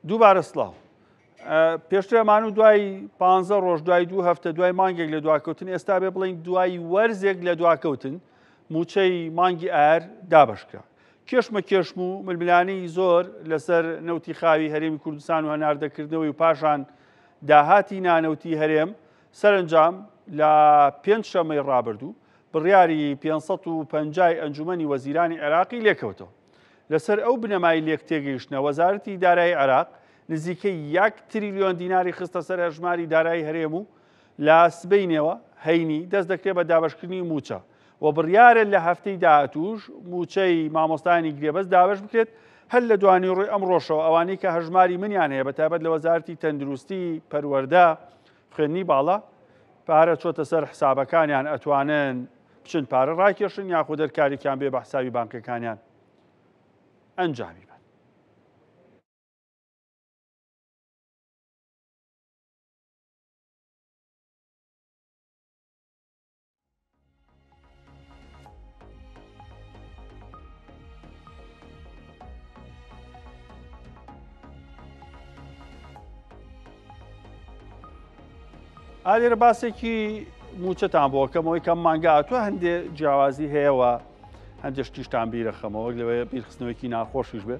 دووبارە سڵاو. پێشتر ئەمان و دوای پ ڕۆژ دوای دوو هەفتە دوای مانگێک لە دواکەوتن ئێستا بێ بڵین دوای وەرزێک لە دواکەوتن موچەی مانگی ئار دابشکرا کێشمە کێشم و ململانێی زۆر لەسەر نەوتی خاوی هەرێمی کوردستان و هەناردەکردنەوەی و پاشان داهاتی نانەوتی هەرێم سەرنجام لە پێنج شەمەی ڕابردوو بڕیاری 550 ئەنجومەنی وەزیرانی عێراقی لێکەوتەوە. لەسەر ئەو بنەمای لێکتێگەیشتنە وەزارەتی دارایی عێراق نزیکەی یەک تریلیۆن دیناری خستە سەر هەژماری دارایی هەرێم و لە سبەینێوە، هەینی، دەست دەکرێت بە دابەشکردنی مووچە و بڕیارە لە هەفتەی داهاتووش مووچەی مامۆستایانی گرێبەست دابەش بکرێت، هەر لە دوانیوەڕۆی ئەمڕۆشەوە ئەوانەی کە هەژماری منیان هەیە بەتایبەت لە وەزارەتی تەندروستی، پەروەردە، خوێندنی باڵا پارە چۆتە سەر حسابەکانیان ئەتوانن بچن پارە ڕاکێشن یاخود هەر کارێکیان بێ بە حسابی بانکەکانیان ئەنجامی بەن. ئالێرە باسێکی موچەتان بۆ کەمەوەی کەم مانگا هاتووە هەندێ جیاوازی هەیەوە هەندێک شتیشتان بیرەخەمەوە وەک لەوەیە بیرخستنەوەیکی ناخۆشیش بێ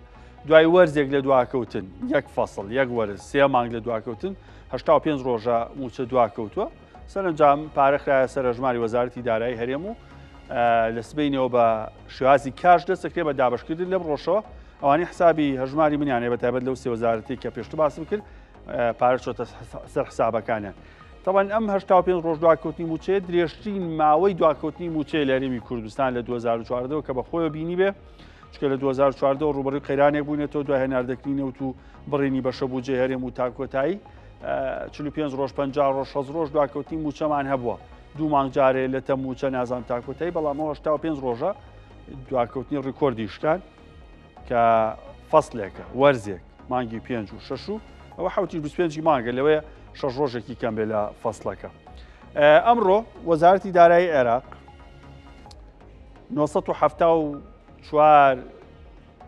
دوای وەرزێک لە دواکەوتن یەک فەسڵ یەک وەرز سێ مانگ لە دواکەوتن 85 ڕۆژە موچە دواکەوتووە سەرەنجام پارە خرایە سەر هەژماری وەزارەتی دارایی هەرێم و لە سبەینەوە بە شێوازی کاش دەستەکرێ بە دابشکردن لەم ڕۆژەوە ئەوانی حسابی هەژماری منیانێ بە تایبەت لەو سێ وەزارەتی کە پێشتر باسم کرد پارە چۆتە سەر حسابەکانیان. تەبعەن ئەم 85 ڕۆژ دواکەوتنی مووچەیە درێژترین ماوەی دواکەوتنی مووچەیە لە هەرێمی کوردستان لە 2014 کە بە خۆیەوە بینی بێ چکە لە 2014 ڕوبەڕووی قەیرانێک بووینەتەوە دوای هەناردەکردنی نەوت و بڕینی بەشە بودجەی هەرێم و تا کۆتایی 45 ڕۆژ 50 ڕۆژ 60 ڕۆژ دواکەوتنی مووچەمان هەبووە دوو مانگ جارێ لە تە مووچە نازان تا کۆتایی بەڵام 85 ڕۆژە دواکەوتنی ڕیکۆردی شکان کە فەسلێکە وەرزێک مانگی پێنج و شەش و ئەوە حوتی 25 مانگە لەوەیە شەش ڕۆژێکی کەم بێ لە فەسلەکە ئەمڕۆ وەزارەتی دارایی عێراق 974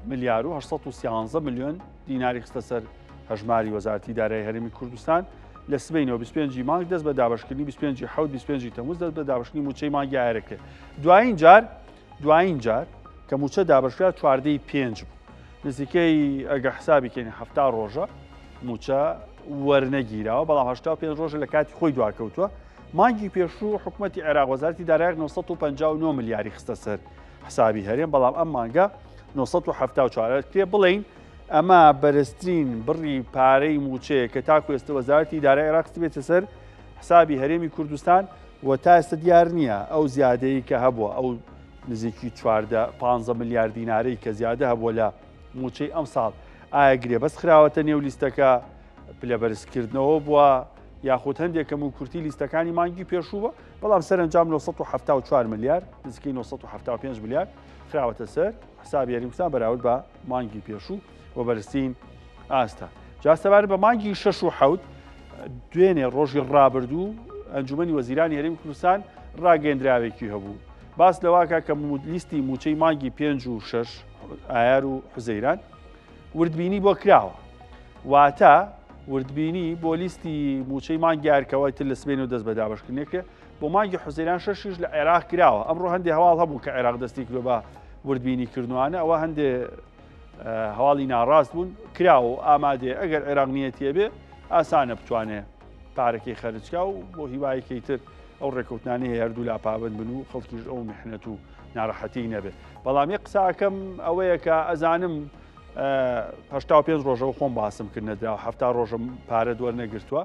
ملیار و 813 میلیۆن دیناری خستە سەر هەژماری وەزارەتی دارایی هەرێمی کوردستان لە سبەینەوە 25 مانگ دەست بە دابشکردنی 25 حوت 25 تەموز دەست بە دابشکردنی موچەی مانگی ئایرەکرێت دوایین جار دوایین جار کە مووچە دابەشکرا چواردەی پێنج بوو نزیکەی ئەگە حسابی کەین هەفتا ڕۆژە مووچە وەرنەگیراوە بەڵام 85 ڕۆژە لە کاتی خۆی دواکەوتووە مانگی پێشوو حکوومەتتی عێراق وەزارتی دارایەک 959 ملیاری خستە سەر حسابی هەرێم بەڵام ئەم مانگە 974 کرێ بڵین ئەمە بەرزترین بڕی پارەی مووچەیە کە تاکو ئێستا وەزارەتی دارای عێراق بێتە سەر حسابی هەرێمی کوردستان و تا ئێستا دیار نییە ئەو زیادەی کە هەبووە ئەو نزیکی چواردە پانزە ملیار دینارەی کە زیادە هەبووە لە مووچەی ئەمساڵ ئایا گرێبەست خراوەتە نێو لیستەکە پلەبەرزکردنەوە بووە یاخود هەندێک کەم و کورتی لیستەکانی مانگی پێشوو بووە بەڵام سەرەنجام 974 ملیار نزیکەی 975 ملیار خراوەتە سەر حسابی هەرێمی کوردستان بەراورد بە مانگی پێشوو و بەرزترین ئاستە. جا سەبارەت بە مانگی شەش و حەوت دوێنێ ڕۆژی ڕابردوو ئەنجومەنی وەزیرانی هەرێمی کوردستان ڕاگەندراوێکی هەبوو باس لەواکە کە لیستی موچەی مانگی پێنج و شەش ئایار و حوزەیران وردبینی بۆ کراوە واتە وردبینی بۆ لیستی موچەی مانگی ئارکەوە تر لە سبێن و دەست بە دابشکردنێکێ بۆ مانگی حوزەیران شەشیش لە عێراق کراوە ئەمڕۆ هەندێ هەواڵ هەبوو کە عێراق دەستی کردوە بە وردبینی کردوانە ئەوە هەندێ هەواڵی ناڕاست بوون کراوە و ئامادەیە ئەگەر عێراق نیەتیە بێ ئاسانە بتوانێ پارەکەی خەرجکا و بۆ هیوایەکی تر ئەو ڕێکەوتنانی هەیە هەردوو لا پابند بن و خەڵکیش ئەو میحنەت و ناڕەحەتی نەبێ بەڵام یەک قساکەم ئەوەیە کە ئەزانم 85 ڕۆژەوە خۆم باسم کرد نەدراوە هەفتا ڕۆژم پارە دووەرنەگرتووە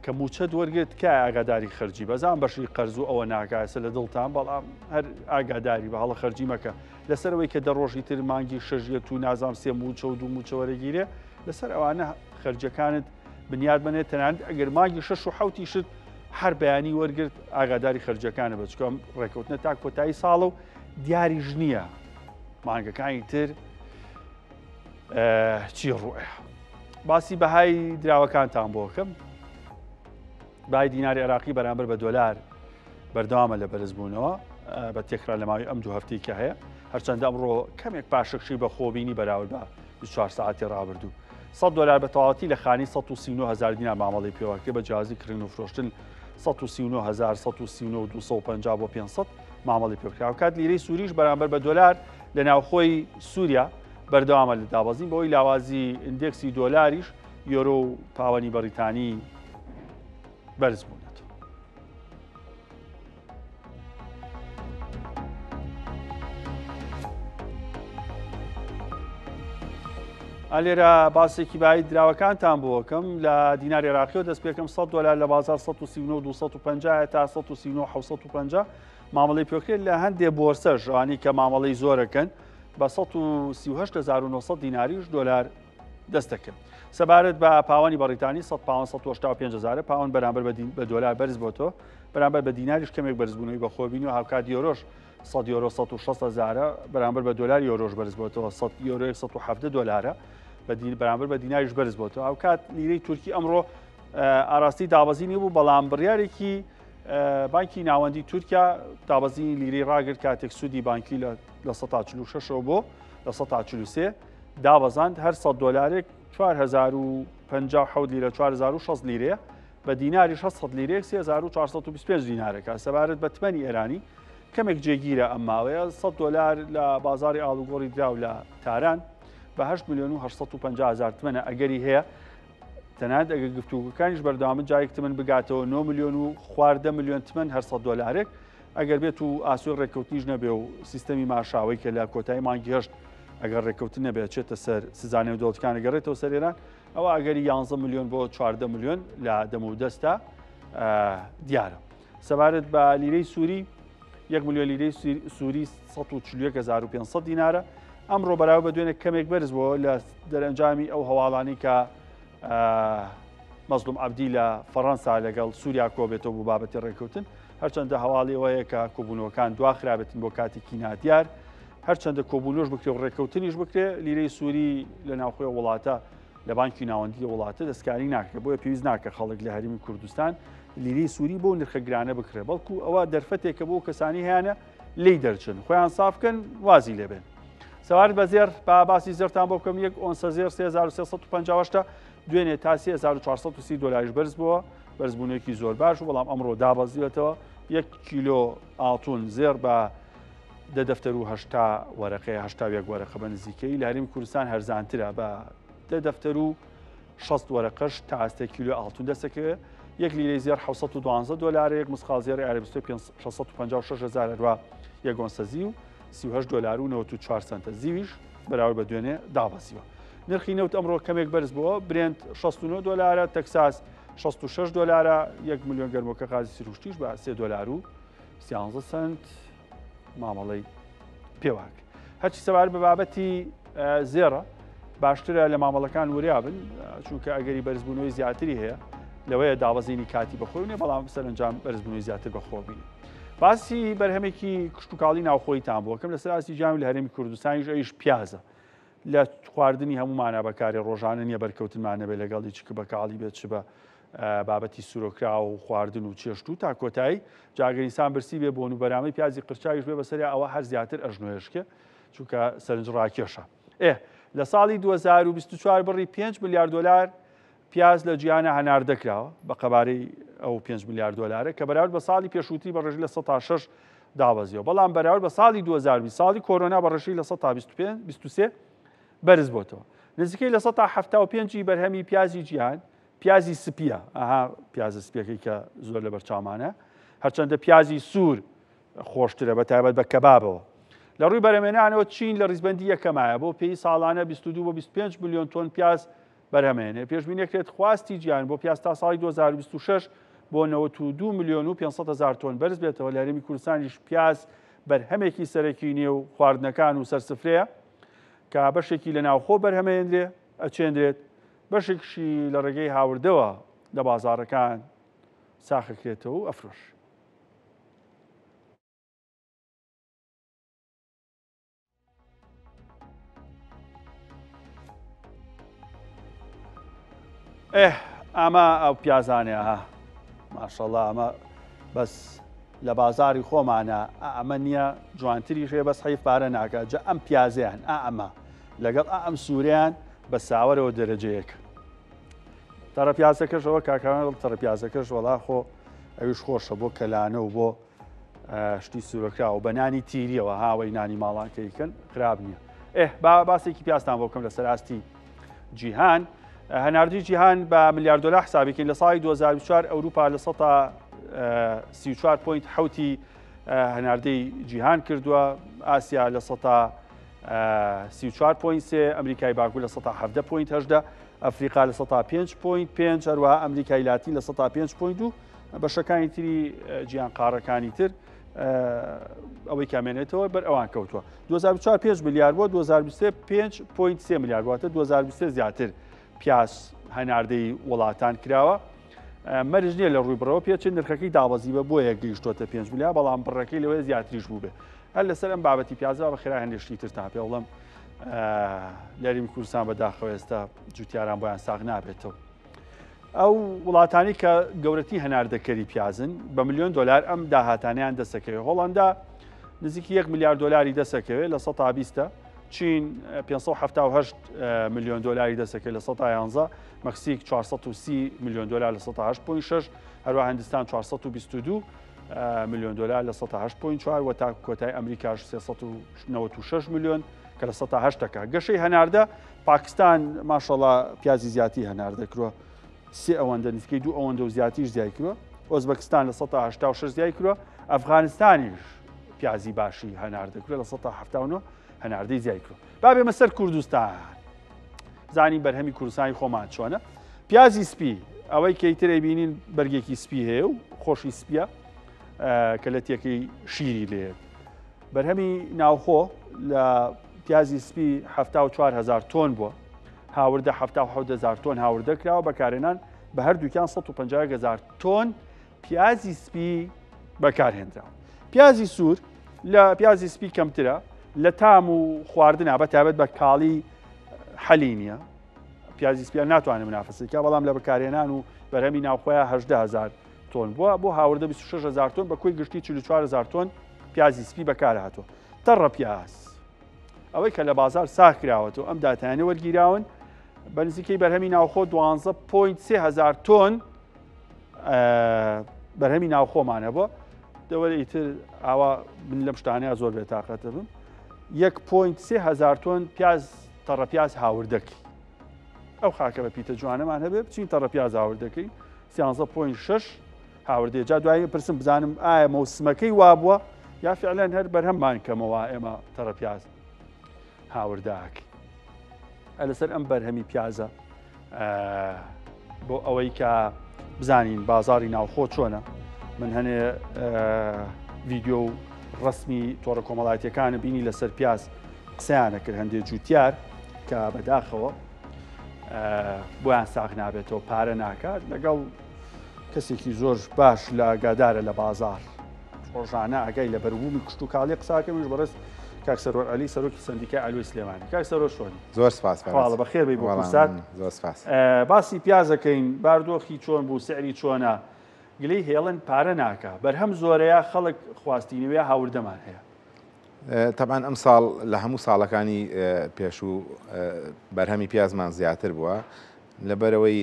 کە مووچەت وەرگرت تکایە ئاگاداری خەرجی بە زان بەشی قەرز و ئەوە ناکا ئێستا لە دڵتان بەڵام هەر ئاگاداری بە هەڵە خەرجی مەکە لەسەر ئەوەی کە دە ڕۆژی تر مانگی شەژیەت و نازام سێ مووچە و دوو مووچە وەرەگیرێ لەسەر ئەوانە خەرجەکانت بنیاد بنێت تەنانەت ئەگەر مانگی شەش و حەوتیشت هەر بەیانی وەرگرت ئاگاداری خەرجەکانە بە چکەم ڕێکەوتنە تا کۆتایی ساڵە و دیاریش نییە مانگەکانی تر چی ڕوئە باسی بەهای دراوەکانتان بۆ بکەم بای دیناری عێراقی بەرامبەر بە دۆلار بەردەوامە لە بەرزبوونەوە بە تێکرا لە ماوەی ئەم دوو هەفتەی کە هەیە هەرچەندە ئەمڕۆ کەمێک پاشەکشی بە خۆبینی بەراورد بە 24 ساعتی ڕابردوو. 100 دۆلار بە تەواوەتی لە خانی 139 هزار دینار مامەڵەی پێوەکرێت بە جیازی کڕین و فرۆشتن 139 250 بۆ 500 مامەڵی پێکرا. هاوکات لیرەی سووریش بەرامبەر بە دۆلار لە ناوخۆی سووریا بەردەوامە لە دابەزین بەوەی لاوازی ئیندێکسی دۆلاریش یۆرۆ و پاوەنی بەریتانی بەرز بوونەتەوە. ئالێرە باسێکی بایی دراوەکانتان بۆکەم لە دیناری عراقیەوە دەست پێکەم 100 دلار لە بازار 139 250 تا 139 750 مامەڵی پێکرێت لە هەندێ بۆرسەش ئەوانەی کە مامەڵەی زۆرەکەن بە 138900 دیناریش دۆلار دەست دەکەن. سەبارەت بە پاوانی بەڕیتانی 100 پاوەن 185 هزارە پاوەن بەرامبەر بە دۆلار بەرز بۆتەوە بەرامبەر بە دیناریش کەمێک بەرزبوونەوەی بەخۆ بینی و هاوکات یۆرۆش 100 یۆرۆ 160 هزارە بەرامبەر بە دۆلار یۆرۆش بەرز بۆتەوە 100 یۆرۆیەک 117 دۆلارە بە دین بەرامبەر بە دیناریش بەرز بۆتەوە هاوکات لیرەی تورکی ئەمڕۆ ئاراستی دابەزینی بوو بەڵام بڕیارێکی بانکی ناوەندی تورکیا دابەزینی لیرەی ڕاگرت کاتێک سوودی بانکی لە 46% بۆ 43% دابەزاند، هەر 100 دۆلارێک 4057 لیرە 4060 لیرەیە، بە دیناریش هەر 100 لیرەیەک 3425 دینارێکە. سەبارەت بە تمەنی ئێرانی کەمێک جێگیرە ئەم ماوەیە 100 دۆلار لە بازاری ئاڵوگۆڕی دراو لە تاران بە 8 میلیۆن و 850 هزار تمەنە ئەگەری هەیە تەنانەت ئەگەر گفتوگۆکانیش بەردەوامن جارێک تمەن بگاتەوە 9 ملیۆن و خوار 10 ملیۆن تمەن هەر 100 دۆلارێک ئەگەر بێت و ئاسۆی ڕێککەوتنیش نەبێ و سیستەمی ماشاوەی کە لە کۆتایی مانگی هەشت ئەگەر ڕێککەوتن نەبێت چێتە سەر سزا نێودەوڵەتەکان گەڕێتەوە سەر ئێران ئەوە ئەگەری 11 ملیۆن بۆ 14 ملیۆن لە دەم و دەستە دیارە سەبارەت بە لیرەی سووری 1 ملیۆن لیرەی سووری 141500 دینارە ئەمڕۆ بەراو بە دوێنێ کەمێک بەرز بووە لە دەرەنجامی ئەو هەواڵانی کە مەزلوم عەبدی لە فەڕەنسا لەگەڵ سووریا کۆبێتەوە بۆ بابەتی ڕێککەوتن، هەرچەندە هەواڵی ئەوەیە کە کۆبوونەوەکان دواخرابێتن بۆ کاتێکی نادیار، هەرچەندە کۆبوونەوەش بکرێ و ڕێککەوتنیش بکرێ، لیرەی سووری لە ناوخۆی وڵاتە لە بانکی ناوەندی وڵاتە دەستکاری ناکرێت، بۆیە پێویست ناکە خەڵک لە هەرێمی کوردستان لیرەی سووری بۆ نرخە گرانە بکرێ، بەڵکو ئەوە دەرفەتێکە بۆ کەسانی هەیانە لێی دەرچن خۆیان ساف بکەن وازی لێبێن. سەبارەت بە زێڕ با باسی زێڕتان بۆ بکەم یەک ئۆنسە زێڕ 3358 دوێنێ تا 3430 دۆلاریش بەرز بووە بەرزبوونێکی زۆر باش و بەڵام ئەمڕۆ دابەزیوەتەوە یەک کیلۆ ئاڵتون زێڕ بە دە دەفتەر و هەشتا وەرەقەیە هەشتا یەک وەرەقە بە نزیکەی لە هەرێمی کوردستان هەرزانترە بە دە دەفتەر و 60 وەرەقەش تا ئاستێک کیلۆ ئاڵتون دەستەکەوێت یەک لیرەی زێڕ 612 دۆلارە یەک مسقاڵ زێڕی عیار 656 هزار هەروا یەک ئۆنسە زیو 38 دۆلار و 94 سەنتە زیویش بەراورد بە دوێنێ دابەزیوە. نرخی نەوت ئەمڕۆ کەمێک بەرز بووە، برێنت 69 دۆلارە، تەکساس 66 دۆلارە، یەک ملیۆن گەرمۆکە غازی سروشتیش بە 3 دۆلار و 13 سەنت مامەڵەی پێواک. هەرچی سەبارەت بە بابەتی زێڕە باشترە لە مامەڵەکان وریا بن چونکە ئەگەری بەرزبوونەوەی زیاتری هەیە لەوەیە دابەزینی کاتی بەخۆی نیە بەڵام سەرنجام بەرزبوونەوەی زیاتر بەخۆ بینی. باسی بەرهەمێکی کشتوکاڵی ناوخۆیتان بۆکەم لەسەر ئاستی جیهان و لە هەرێمی کوردستانیش ئەویش پیازە لە خواردنی هەمومانە بەکاری ڕۆژانە نییە بەرکەوتنمان نەبێت لەگەڵی چ بە کاڵی بێت چ بە بابەتی سوورۆکرا و خواردن و چێشت و تا کۆتایی جاگەر ئینسان برسی بێ بۆن و بەرامەی پیازی قرچاویش بێ بەسەریا ئەوە هەر زیاتر ئەژنۆیشکێ چونکە سەرنج ڕاکێشە ئێ لە ساڵی 2024 بڕی 5 ملیار دلار پیاز لە جیهانا هەناردە کراوە بە قەبارەی ئەو 5 ملیار دۆلارە کە بەراورد بە ساڵی پێشووتری بە ڕێژەی 6% دابەزیوە، بەڵام بەراورد بە ساڵی 2020 ساڵی کۆرۆنا بە ڕێژەی 23% بەرز بۆتەوە. نزیکەی 75% ی بەرهەمی پیازی جیهان پیازی سپیە، ئەها پیازە سپیەکەی کە زۆر لەبەر چاومانە، هەرچەندە پیازی سوور خۆشترە بە تایبەت بە کەبابەوە. لە ڕووی بەرهەمێنانەوە چین لە ڕیزبەندی یەکەمایە بۆ پێی ساڵانە 22 بۆ 25 ملیۆن تۆن پیاز بەرهەمهێنێ. پێشبینیەکرێت خواستی جیهان بۆ پیاز تا ساڵی 2026 بۆ 92 ملیۆن و 500 هەزار تۆن بەرز بێتەوە، لە هەرێمی کوردستانیش پیاز بەرهەمێکی سەرەکی نێو خواردنەکان و سەرسفرەیە کە بەشێکی لە ناوخۆ بەرهەمەێنرێ ئەچێنرێت، بەشێکشی لە ڕێگەی هاوردەوە لە بازاڕەکان ساخەکرێتەوە و ئەفرۆش. ئێه ئەمە ئەو پیازانەیە ها ماشەڵا ئەمە بەس لە بازاری خۆمانە ئەمە نییە جوانتریش هەیە بەس حیف پارە ناکە جا ئەم پیازیان ئا ئەمە لەگەڵ ئا ئەم سووریان بە ساوەرەوە دەرەجەیەک. تەڕە پیازەکەشەوە کاکان تەڕە پیازەکەش وەڵا خۆ ئەویش خۆشە بۆ کەلانە و بۆ شتی سوورەکراوە بە نانی تیریەوە هاوەی نانی ماڵان کەیکەن خراپ نییە. ئێ با باسێکی پیازتان بۆ بکەم لەسەر ئاستی جیهان. هەناردی جیهان بە ملیار دۆلار حسابیکەین لە ساڵی 2024 ئەوروپا لە 34.7 هەناردەی جیهان کردووە ئاسیا لە 34.3 ئەمریکای باکوور لە 17.8 ئەفریقا لە 5.5 هەروەها ئەمریکای لاتین لە 5.2 بەشەکانی تری جیهان قاڕەکانی تر ئەوەی کامێنێتەوە بەر ئەوان کەوتووە 2004 5 ملیار بووە 2023 5.3 ملیار واتە 2023 زیاتر پیاز هەناردەی وڵاتان کراوە مەرج نییە لە ڕووی بڕەوە پێچێت نرخەکەی دابەزی بە بۆیە گەیشتۆتە 5 ملیار بەڵام بڕەکەی لەوەیە زیاتریش بوو بێ هەر لەسەر ئەم بابەتی پیازە بە خێرا هەندێک شتی ترتان پێ بڵێم لەریم کوردستان بەداخەوە ئێستا جوتیاران بۆیان ساغ نابێتەوە. ئەو وڵاتانی کە گەورەترین هەناردەکەری پیازن بە ملیۆن دۆلار ئەم داهاتانیان دەسەکەوێت هۆڵندا نزیکی 1 میلیارد دۆلاری دەسەکەوێت لە 120 چین 578 میلیۆن دۆلاری دەسەکەوێت لە 111 مەکسیک 430 میلیۆن دۆلار لە 108.6 هەروە هندستان 422 میلیۆن دۆلار لە 108.4 و تا کۆتای ئەمریکاش 396 میلیۆن کە لە 108 دەکات گەشەی هەناردە پاکستان ماشەڵا پیازی زیاتی هەناردە کروە سێ ئەوەندە نزیکەی دوو ئەوەندە و زیاتریش زیای کروە ئۆزبەکستان لە 186 زیای کروە ئەفغانستانیش پیازی باشی هەناردە کروە لە 179 هەناردەی زیای کروە با بێمە سەر کوردستان زانی بەرهەمی کوردستانی خۆمان چۆنە پیازی سپی ئەوەی کەیتر ئەیبینین بەرگێکی سپی هەیە و خۆشی سپیە کە لە تێکەی شیری لێت بەرهەمی ناوخۆ لە پیازی سپی 74 هزار تۆن بووە هاوردە 77 هزار تۆن هاوردە کراوە بەکارهێنان بە هەردووکیان 150 هزار تۆن پیازی سپی بەکارهێنراوە پیازی سوور لە پیازی سپی کەمترە لە تام و خواردنا بە تایبەت بە کاڵی حەلی نییە پیازی سپیان ناتوانێت منافەسەی کا بەڵام لە بەکارهێنان و بەرهەمی ناوخۆیان 18 هزار تۆن بووە بۆ هاوردە 26 هزار تۆن بە کۆی گشتی 44 هزار تۆن پیازی سپی بەکارهاتووە تەڕە پیاز ئەوەی کە لە بازار ساغ کراوەتەوە ئەم داتایانە وەرگیراون بە نزیکەی بەرهەمی ناوخۆ 12.3 هزار تۆن بەرهەمی ناوخۆمان هەبووە دەوەرە ئیتر ئاوا من لەم شتانەیە زۆر بێتاقەتە بم 1.3 هزار تۆن پیاز تەڕە پیاز هاوردەکەی ئەو خاکە بە پیتە جوانەمان هەبێ بچین تەڕە پیاز هاوردەکەی 13.6 هاوردەیە جا دوایی پرسم بزانم ئایا مەوسمەکەی وابووە یا فعلەن هەر بەرهەممان کەمەوە ئێمە تەڕە پیاز هاورداکەین لەسەر ئەم بەرهەمی پیازە بۆ ئەوەی کە بزانین بازاری ناوخۆ چۆنە من هەنێ ڤیددیو و ڕسمی تۆڕە کۆمەڵایەتەکانە بینی لەسەر پیاز قسەیانە کرد هەندێک جوتیار کە بەداخەوە بۆیان ساغ نابێتەوە پارە ناکات لەگەڵ کەسێکی زۆر باش لە ئاگادارە لە بازار ڕۆژانە ئاگای لە بەروبوومی کشتوکاڵی قساکەمیش بەڕێز کاک سەروەر عەلی سەرۆکی سەندیکای عەلوەی سلێمانی کاک سەروەر چۆنی؟ زۆر سپاس بەڕێز. خواڵە بەخێر بێی بۆ کوردسات. زۆر سپاس. باسی پیازەکەین باردۆخی چۆن بوو سعری چۆنە گلەی هێڵن پارە ناکا بەرهەم زۆرەیە خەڵک خواستی نوێ هاوردەمان هەیە. تەبعەن ئەمساڵ لە هەموو ساڵەکانی پێشوو بەرهەمی پیازمان زیاتر بووە لەبەرئەوەی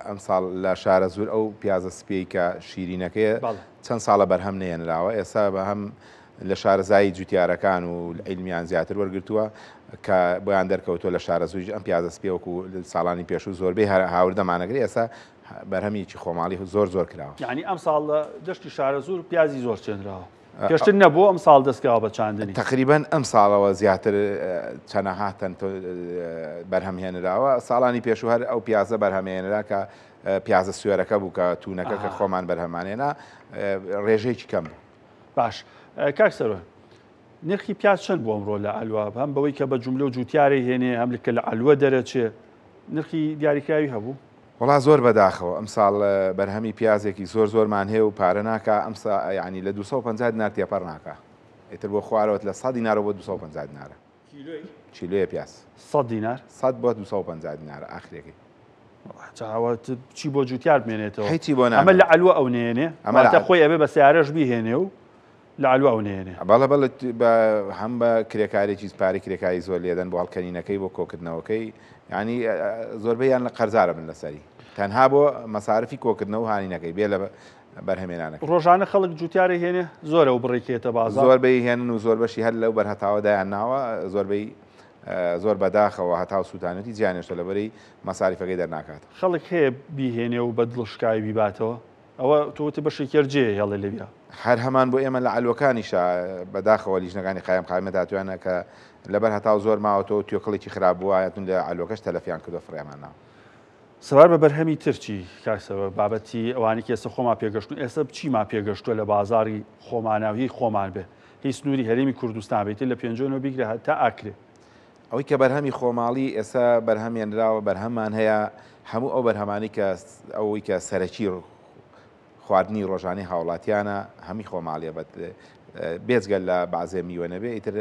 ئەمساڵ لە شارەزوور ئەو پیازە سپیەی کە شیرینەکەیە چەند ساڵە بەرهەم نەیەنراوە ئێستا بە هەم لە شارەزایی جوتیارەکان و عیلمیان زیاتر وەرگتووە کە بۆیان دەرکەوتووە لە شارەزووریش ئەم پیازە سپیە وەکو ساڵانی پێشوو زۆربەی هاوردەمانەگری ئێستا بەرهەمیکی خۆماڵی زۆر زۆر کراوە. یعنی ئەمساڵ لە دەشتی شارەزوور پیازی زۆر چێنراوە. پێشتر نەبوو ئەم ساڵ دەستکراوە بە چاندنی. تەقریبەن ئەم ساڵەوە زیاتر چەنەها تەن بەرهەم هێنراوە ساڵانی پێشوو هەر ئەو پیازە بەرهەمێنرا کە پیازە سوێرەکە بوو کە تونەکە کە خۆمان بەرهەمانێنا ڕێژەیەکی کەم بوو. باش کاک سەروەر نرخی پیاز چەند بوو ئەمڕۆ لە عەلوە هەم بەوەی کە بە جوملە و جوتیارەی هێنێ هەم کە لە عەلوە دەرەچێ نرخی دیاریکراوی هەبوو؟ وەڵا زۆر بەداخەوە ئەمساڵ بەرهەمی پیازێکی زۆر زۆرمان هەیە و پارە ناکا ئەمسا یانی لە 250 دینار تێپەڕ ناکا ئیتر بۆ خوارەوەت لە 100 دینارەوە بۆ 250 دینارە کیلۆی؟ کیلۆیە پیاز. 100 دینار؟ 100 بۆ 250 دینارە ئاخرێکەی. چاوە چی بۆ جوتیار بمێنێتەوە؟ هیچی بۆ ئەمە لە عەلوە ئەو نێنێ ئەمە لە خۆی ئەبێ بە سیارەش بیهێنێ و لە عەلوە ئەو نێنێ. بەڵێ بەڵێ بە هەم بە کرێکارێکی پارەی کرێکاری زۆر لێدەن بۆ هەڵکەنینەکەی بۆ کۆکردنەوەکەی. یعنی زۆربەیان لە قەرزارە بن لەسەری تەنها بۆ مەسارفی کۆکردنەوە هانینەکەی بێ لە بەرهەمێنانەکەی. ڕۆژانە خەڵک جوتیارە هێنێ زۆرە و بڕێکێتە بازاڕ؟ زۆربەی هێنن و زۆربەشی هەر لەو بەرهەتاوە دایان ناوە زۆربەی زۆر بەداخەوە هەتاو سووتانێتی جیانێشتە لەبەری مەساریفەکەی دەرناکات. خەڵک هەیە بیهێنێ و بە دڵشکاوی بیباتەوە؟ ئەوە تۆ وتت بەشێکی هەر جێ هێڵێ لەویا. هەر هەمان بۆ ئێمە لە عەلوەکانیشا بەداخەوە لیژنەکانی قایم قایمەت هاتویانە کە لەبەر هەتاو زۆر ماوەتەوە توێکڵێکی خراپ بووە هاتون لە عەلوەکەش تەلەفیان کردوە فڕێمان ناوە. سەبارەت بە بەرهەمی تر چی کاک سەروەر بابەتی ئەوانەی کە ئێستا خۆمان پێگەشتوون ئێستا چیمان پێگەشتووە لە بازاڕی خۆمانا و هی خۆمان بێ هی سنووری هەرێمی کوردستان بێ ئیتر لە پێنجوێنەوە بیگرە هەتا ئاکرێ؟ ئەوەی کە بەرهەمی خۆماڵی ئێستا بەرهەمێنراوە بەرهەممان هەیە هەموو ئەو بەرهەمانەی کە ئەوەی کە سەرەکی خواردنی ڕۆژانەی هاوڵاتیانە هەمی خۆماڵیە بەت بێجگە لە بەعزێ میوە نەبێ ئیتر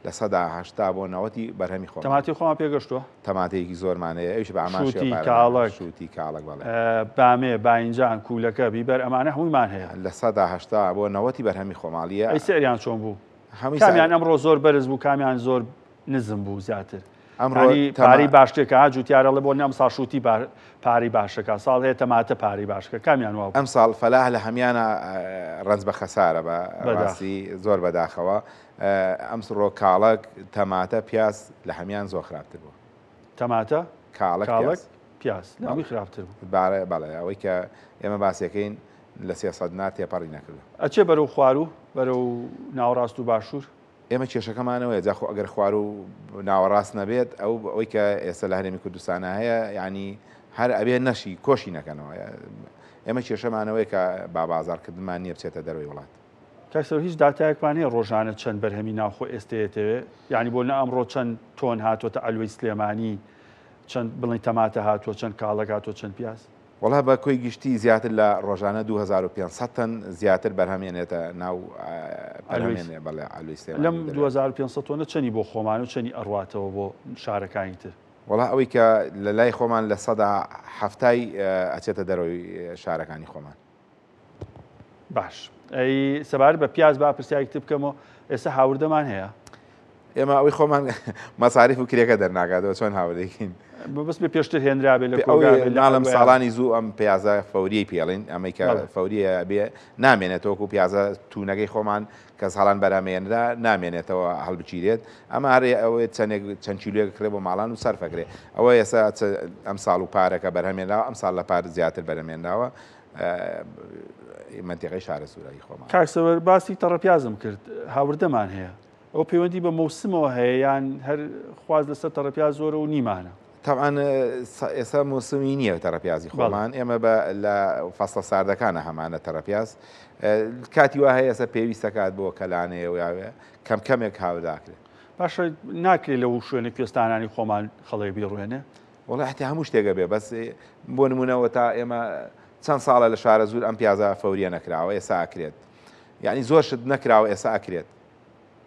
80% بۆ 90ی بەرهەمی خۆ تەماتی خۆمان پێگەشتووە تەماتەیەکی زۆرمان هەیە ئەویش بە هەمان شوتی شێوە پارە کاڵەک شوتی کاڵەک بەڵێ بامێ باینجان کوولەکە بیبەر ئەمانە هەموویمان هەیە 80% بۆ 90ی بەرهەمی خۆماڵیە ئەی سعریان چۆن بوو هەمووی کامیان ئەمڕۆ زۆر بەرز بوو کامیان زۆر نزم بوو زیاتر ئەمڕۆ پارەی باشترکە ها جوتیارە ڵێ بۆ ئەم ساڵ شوتی پارەی باشەکە ساڵ هەیە تەماتە پارەی باشکە کامیان وا ئەم ساڵ فەلاح لە هەمیانە ڕەنج بە خەسارە بە ڕاستی زۆر بەداخەوە ئەمسڕۆ کاڵەک تەماتە پیاز لە هەمیان زۆر خراپتر بوو تەماتە کاڵەک پیاز لە هەمووی خراپتر بوو بارە بەڵێ ئەوەی کە ئێمە باسیەکەین لە 300 دینار تێپەڕی نەکردو ئەچێ بەرەو خواروو بەرەو ناوەڕاست و باشوور. ئێمە کێشەکەمان ئەوەیە جا خۆ ئەگەر خواروو ناوەڕاست نەبێت ئەو ئەوەی کە ئێستا لە هەرێمی کوردستانە هەیە یعنی هەر ئەبێ نەشی کۆشی نەکەنەوە ئێمە کێشەمانەوەی کە با بازارکردنمان نییە بچێتە دەرەوەی وڵات. کاک سەرۆک هیچ داتایەکمان هەیە ڕۆژانە چەند بەرهەمی ناوخۆ ئێستەیەتەوێ یعنی بۆ نە ئەمڕۆ چەند تۆن هاتووەتە عەلوەی سلێمانی چەند بڵێن تەماتە هاتووە چەند کاڵەک هاتووە چەند پیاز؟ وەڵا بە کۆی گشتی زیاتر لە ڕۆژانە 2500 تەن زیاتر بەرهەم ێنێتە ناو بەرهەمێنێ بەڵێ عەلوەی سلێمانی لەم 2500 تۆنە چەنی بۆ خۆمان و چەنی ئەڕواتەوە بۆ شارەکانی تر؟ وەڵا ئەوەی کە لە لای خۆمان 70%ی ئەچێتە دەرەوەی شارەکانی خۆمان. باش ئەی سەبارەت بە پیاز با پرسیارێکی تر بکەمەوە ئێستا هاوردەمان هەیە؟ ئێمە ئەوەی خۆمان مەساریف و کرێکە دەرناکاتەوە چۆن هاوردەکەین بەس بێ پێشتر هێنرابێ لە کۆگا بێ لە ناڵم ئەوەیە. ساڵانی زوو ئەم پیازە فەوریەی پێڵین ئەمەی کە بەڵێ. فەوریە بێ نامێنێتەوە وەکو پیازە تونەکەی خۆمان کە ساڵان بەرهەمێنرا نامێنێتەوە هەڵبگیرێت ئەمە هەر ئەوەیە چەندێک چەند کیلۆیەک کرێ بۆ ماڵان و سەرفەکرێ ئەوە ئێستا ئەم ساڵ و پارەکە بەرهەمێنراوە ئەم ساڵ لە پار زیاتر بەرهەمێنراوە مەنتیقەی شارەزوورە هی خۆمان. کاک سەروەر باسی تەڕەپیازم کرد هاوردەمان هەیە ئەوە پەیوەندی بە مەوسمەوە هەیە یان هەر خواست لەسەر تەڕەپیاز زۆرە و نیمانە؟ تەبعەن ئێستا مۆسمی نییە تەڕەپیازی خۆمان ئێمە بە لە فەسڵە ساردەکانە هەمانە تەڕەپیاز کاتی وا هەیە ئێستا پێویستەکات بۆ کەلانەیە و یاوێ کەم کەمێک هاورداکرێت. باشە ناکرێت لەو شوێنە کوێستانانی خۆمان خەڵک بیڕوێنێ؟ وەڵا حتی هەموو شتێک ئەبێ بەس بۆ نمونەوە تا ئێمە چەند ساڵە لە شارە زور ئەم پیازە فەوریە نەکراوە ئێسا ئەکرێت یعنی زۆر شت نەکراوە ئێسا ئەکرێت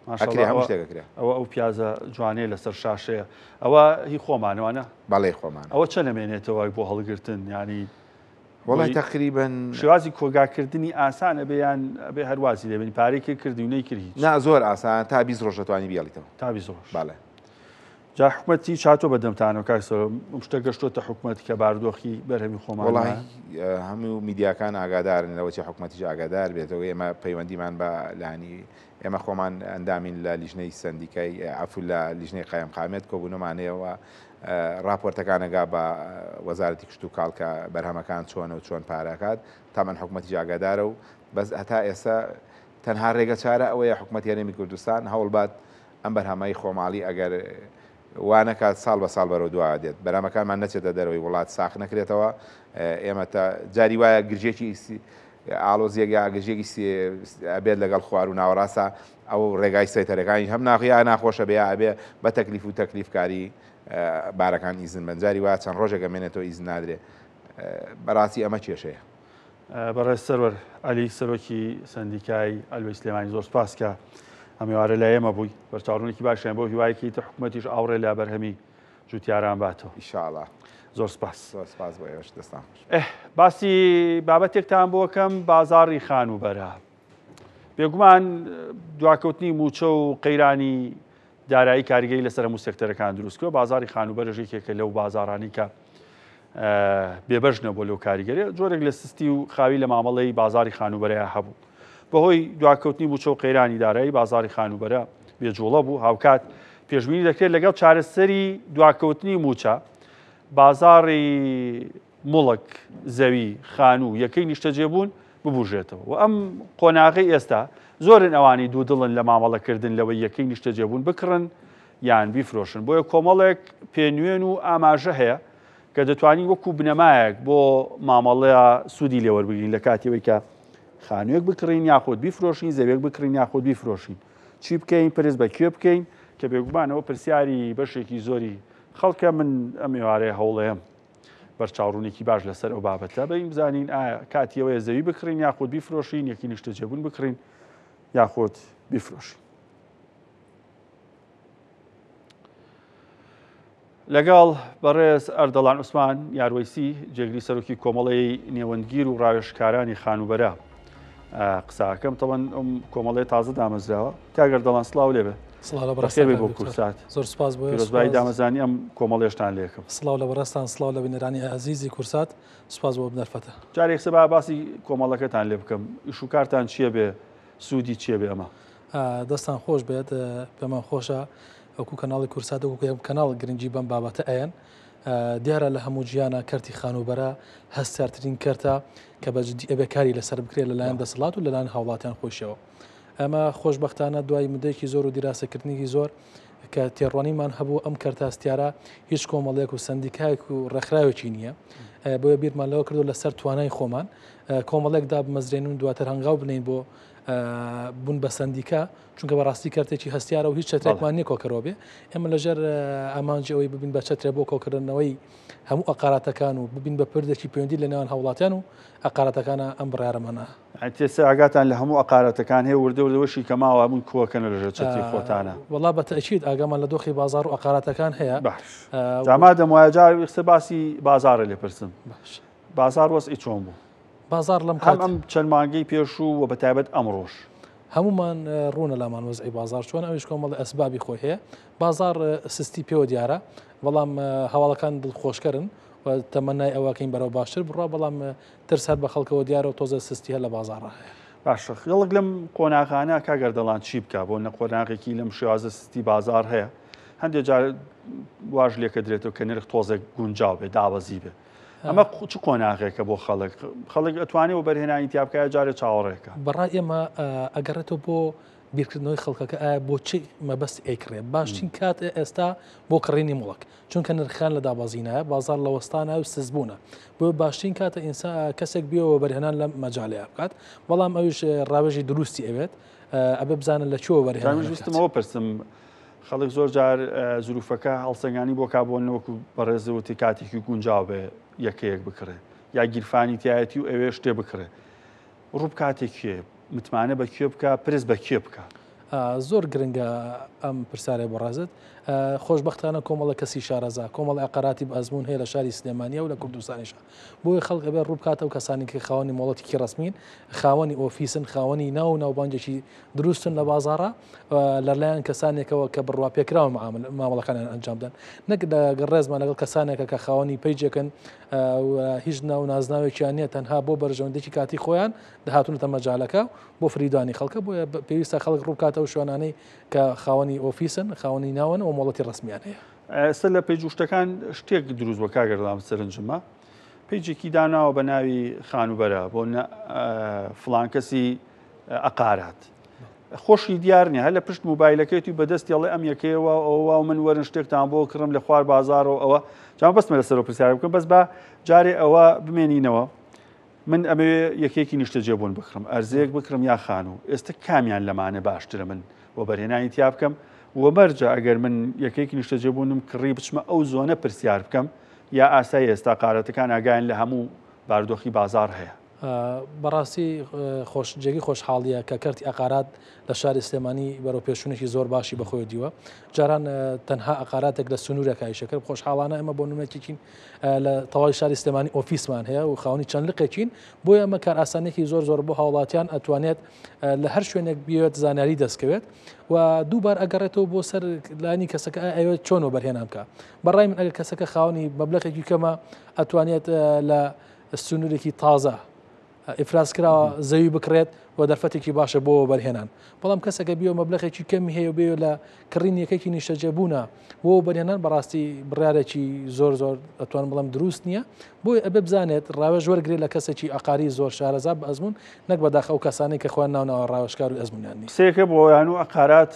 ئەکرێ هەموو شتێک ئەکرێ ئەوە ئەو پیازە جوانەیە لەسەر شاشەیە ئەوە هی خۆمانەوانە بەڵێ خۆمان ئەوە چەند ئەمێنێتەوە بۆ هەڵگرتن ینی وڵی تقریبا شێوازی کۆگاکردنی ئاسان ئەبێ یان ئەبێ هەروازی لێبنی پارەی کرد کردی و نەیکرد هیچ نا زۆر ئاسان تا 20 ڕۆژ دەتوانی بیڵیتەوە تا 20 ڕۆژ بەڵێ جا حکومەت چی چاتۆ بە دەمتانەوە کاک سەرۆک ئەم شتە گەشتۆتە حکومەت کە بارودۆخی بەرهەمی خۆمان وەڵای هەموو میدیاکان ئاگادارن لەوە چی حکومەتیش ئاگادار بێتەوە ئێمە پەیوەندیمان بە لانی ئێمە خۆمان ئەندامین لە لیژنەی سەندیکای عەفو لە لیژنەی قایم قامێت کۆبوونەمانەیەوە راپۆرتەکانەگا بە وەزارەتی کشت و کاڵ کە بەرهەمەکان چۆنە و چۆن پاراکات تامان حکومەتیش ئاگادارە و بەس هەتا ئێستا تەنها ڕێگە چارە ئەوەیە حکومەتی هەرێمی کوردستان هەوڵبات ئەم بەرهەمەی خۆماڵی ئەگەر وا نەکات ساڵ بە ساڵ بەرەو دواوە دێت بەرهەمەکانمان نەچێتە دەرەوەی وڵات ساخ نەکرێتەوە ئێمە تا جاری وایە گرژێکی ئاڵۆزیەک یا گرژێکی ئەبێت لەگەڵ خوار و ناوەڕاستە ئەو ڕێگای سەیتەرەکانی هەم ناخیا ناخۆشە بێ ئەبێ بە تەکلیف و تەکلیفکاری بارەکان ئیزن بن جاری وا چەند ڕۆژێک ئەمێنێتەوە ئیزن نادرێ بەڕاستی ئەمە کێشەیە. بەڕێز سەروەر عەلی سەرۆکی سەندیکای عەلوەی سلێمانی زۆر سپاس کە ئەم ئێوارە لای ئێمە بووی بەرچاوڕوونێکی باشیان بۆ هیوایەکی تر حکوومەتیش ئاوڕێ لە بەرهەمی جوتیاران باتەوە ئیشاڵا زۆر سپاس زۆر سپاس بۆ ئێوەش دەستان خۆش باسی بابەتێکتان بۆکەم بازاڕی خانووبەرە بێگومان دواکەوتنی موچە و قەیرانی دارایی کاریگەری لەسەر هەموو سێکتەرەکان دروست کردووە، بازاڕی خانووبەرەش یەکێکە لەو بازاڕانەی کە بێبەش نەبووە لەو کاریگەریە، جۆرێک لە سستی و خاوی لە مامەڵەی بازاڕی خانووبەرەیا هەبوو. بەهۆی دواکەوتنی مووچە و قەیرانی دارایی بازاڕی خانووبەرە بێجوڵە بوو، هاوکات پێشبینی دەکرێت لەگەڵ چارەسەری دواکەوتنی مووچە بازاڕی موڵک، زەوی، خانوو، یەکەی نیشتەجێبوون ببوژێتەوە و ئەم قۆناغەی ئێستا زۆرن ئەوانەی دوودڵن لە مامەڵەکردن لەوەی یەکەی نیشتەجێبوون بکڕن یان بیفرۆشن بۆیە کۆمەڵێک پێنوێن و ئاماژە هەیە کە دەتوانین وەکو بنەمایەک بۆ مامەڵە سوودی لێوەربگرین لە کاتیەوەی کە خانوویەک بکڕین یاخود بیفرۆشین زەوێک بکڕین یاخود بیفرۆشین چی بکەین پرس بە کوێ بکەین کە بێگومانەوە پرسیاری بەشێکی زۆری خەڵکە من ئەم ئێوارەیە هەوڵەیەم بەرچاوڕوونێکی باش لەسەر ئەو بابەتە بەین بزانین ئایا کاتی ئەوەیە زەوی بکڕین یاخود بیفرۆشین یەکی نیشتەجێبوون بکڕین یاخود بیفرۆشین. لەگەڵ بەڕێز ئەردەڵان عوسمان یاروەیسی جێگری سەرۆکی کۆمەڵەی نێوەندگیر و ڕاوێژکارانی خانووبەرە قساکەم تەوەن ئەم کۆمەڵی تازە دامەزراوە کاک ئەردەڵان سڵاو لێبێ سڵاو لە بەڕێزتان بەخێربێی کاک بۆ دکتۆر. کوردسات. زۆر سوپاس بۆ پیرۆزبایی سوپاس. دامەزرانی ئەم کۆمەڵەیەشتان لێکەم. سڵاو لە بەڕێزتان سڵاو لە بینەرانی ئازیزی کوردسات سوپاس بۆ ئەم دەرفەتە. جارێ یەکسەر با باسی کۆمەڵەکەتان لێ بکەم ئیش و کارتان چییە بێ سوودی چییە بێ ئەمە؟ دەستان خۆش بێت پێمان خۆشە وەکو کەناڵی کوردسات وەکو یەکەم کەناڵ گرنگی بەم بابەتە ئەیەن دیارە لە هەموو جیهانا کەرتی خانووبەرە هەستیارترین کەرتە کە بە جدی ئەبێ کاری لەسەر بکرێت لەلایەن دەسەڵات و لەلایەن هاوڵاتیان خۆیشەوە. ئەمە خۆشبەختانە دوای مدەیەکی زۆر و دیراسەکردنێکی زۆر کە تێڕوانینمان هەبوو ئەم کەرتە هەستیارە هیچ کۆمەڵێک و سەندیکایەک و ڕێکخراوێکی نییە بۆیە بیرمان لەوە کردو لەسەر توانای خۆمان کۆمەڵێک دابمەزرێن و دواتر هەنگاو بنین بۆ بوون بە سەندیکا چونکە بەڕاستی کەرتێکی هەستیارە و هیچ چەترێکمان نییە کۆکەرەوە بێ ئێمە لەژێر ئامانجی ئەوەی ببین بە چەترێ بۆ کۆکردنەوەی هەموو ئەقاراتەکان و ببین بە پردێکی پەیوەندی لە نێوان هاوڵاتیان و ئەقاراتەکانە ئەم بڕیارەمانە. تێستا ئاگاتان لە هەموو ئەقارەتەکان هەیە وردە وردە وەشی کە ماوە هەمووی کۆکەنە لەژێر چەتری خۆتانە. وەڵا بە تەئکید ئاگامان لە دۆخی بازاڕ و ئەقاراتەکان هەیە. باش جا مادەم وایە جا ئێستا باسی بازاڕێ لێ پرسم. باش. بازاڕ وەزعی چۆن بوو؟ بازاڕ لەم هەم ئەم چەند مانگەی پێشوو و بە تایبەت ئەمڕۆش. هەموومان ڕوونە لامان وەزعی بازاڕ چۆنە ئەویش کۆمەڵی ئەسبابی خۆی هەیە. بازاڕ سستی پێوە دیارە بەڵام هەواڵەکان دڵخۆشکەرن و تەمەنای ئەوەکەین بەرەو باشتر بڕوا بەڵام ترس هەر بە خەڵکەوە دیارە و تۆزێ سستی هەر لە بازاڕا هەیە. باشە خەڵک لەم قۆناغانە کاک ئەردەڵان چی بکا؟ بۆ نە قۆناغێکی لەم شێوازە سستی بازاڕ هەیە هەندێک جار واش لێکەدرێتەوە کە نرخ تۆزێک گونجاو بێ دابەزی بێ ئەمە چ قۆناغێکە بۆ خەڵک خەڵک ئەتوانێ و بەرهێنانی تیا بکە جارێ چاوەڕێکە؟ بەڕای ئێمە ئەگەڕێتەوە بۆ بیرکردنەوەی خەڵکەکە ئایا بۆ چی مەبەست ئەیکڕێ باشترین کات ئێستا بۆ کڕینی موڵک چونکە نرخان لە دابەزینایە بازار لە وەستانە و سزبوونە بۆ باشترین کاتە ئینسان کەسێک بێەوە بەرهێنان لەم مەجالەیە بکات بەڵام ئەویش ڕاوێژی دروستی ئەوێت ئەبێ بزانن لە کوێوە بەرهێنان ویستمەوە پرسم خەڵک زۆر جار زروفەکە هەڵسەنگانی بۆ کابۆن وەکو بەڕێزەوەتی کاتێکی گونجاو بێ یەکەیەک بکڕێ یا گیرفانی تایەتی و ئەوێ شتێ بکڕێ ڕووبکاتێ کێ؟ متمانە بە کوێ بکا؟ پرس بە کێ بکا؟ زۆر گرنگە ئەم پرسیارەی بەڕێزت. خۆشبەختانە کۆمەڵە کەسی شارەزا، کۆمەڵە ئەقەراتی بە ئەزموون هەیە لە شاری سلێمانییە و لە کوردستانیشا. بۆیە خەڵک ئەبێ ڕوو بکاتە ئەو کەسانەی کە خاوەنی مۆڵەتێکی ڕەسمین، خاوەنی ئۆفیسن، خاوەنی ناو و ناوبانگێکی دروستن لە بازاڕا، لەلایەن کەسانێکەوە کە بڕواپێکراون مامەڵەکانیان ئەنجام بدەن. نەک لەگەڵ ڕێزمان لەگەڵ کەسانێکە کە خاوەنی پەیجێکن و هیچ ناو و نازناوێکیان نییە تەنها بۆ بەرژەوەندێکی کاتی خۆیان دەهاتونەتە مەجالەکە بۆ فریودانی خەڵکە بۆیە پێویستە خەڵک ڕووبکاتە ئەو شوێنانەی کە خاوەنی ئۆفیسن خاوەنی ناون و مۆڵەتی ڕەسمیان هەیە. ئێستا لە page و شتەکان شتێک دروست بووە کاک ئەردەڵان سەرنجمە page ێکی داناوە بە ناوی خانووبەرە بۆ فڵان کەسی ئەقارات خۆشی دیار نیە هەر لە پشت موبایلەکەیتی و بەدەستی ئەڵێ ئەم یەکەیەوە ئەوە و من وەرن شتێکتان بۆ کڕم لە خوار بازاڕەوە ئەوە جا بەسمە لەسەرەوە پرسیار بکەم بەس با جارێ ئەوە بمێنینەوە من ئەمەوێ یەکێکی نیشتەجێبوون بکڕم ئەرزەیەک بکڕم یا خانوو ئێستا کامیان لەمانە باشترە من وەبەرهێنانی تیا بکەم و مەرجە ئەگەر من یەکێکی نیشتەجێبوونم کڕی بچمە ئەو زۆنە پرسیار بکەم یا ئاسای ئێستا قارەتەکان ئاگایان لە هەموو بارودۆخی بازاڕ هەیە. بەڕاستی خۆش جێگەی خۆشحاڵیە کە کەرتی ئەقارات لە شاری سلێمانی بەرەو پێشونێکی زۆر باشی بەخۆی دیوە جاران تەنها ئەقاراتێک لە سنوورەکە ئیشەکرد خۆشحاڵانە ئەمە بۆ نمونەکێکین لە تەواوی شاری سلێمانی ئۆفیسمان هەیە و خاوەنی چەند لقێکین بۆیە ئەمە کارئاسانێکی زۆر زۆر بۆ هاوڵاتیان ئەتوانێت لە هەر شوێنێک بێت زانیاری دەستکەوێت و دووبار ئەگەڕێتەوە بۆ سەر لانی کەسەکە ئەوێت چۆن وەبەرهێنان بکە بەڕای من ئەگەر کەسەکە خاوەنی مەبلەغێکی کەمە ئەتوانێت لە سنوورێکی تازە ئیفراز کراوە زەوی بکڕێت و دەرفەتێکی باشە بۆ وەبەرهێنان بەڵام کەسەکە بیەوە مەبلەغێکی کەمی هەیە و بێ لە کڕین یەکێکی نیشتەجێبوونە بۆ وەبەرهێنان بەڕاستی بڕیارێکی زۆر زۆر ئەتوانم بڵێم دروست نییە بۆیە ئەبێ بزانێت ڕاوێژ وەرگێ لە کەسێکی عقاری زۆر شارەزا بە ئەزمون نەک بەداخ ئەو کەسانەی کە خۆیان ناوناوە ڕاوێژکار و ئەزمونیان نییە. قسەیەکە بۆ یان و عقارات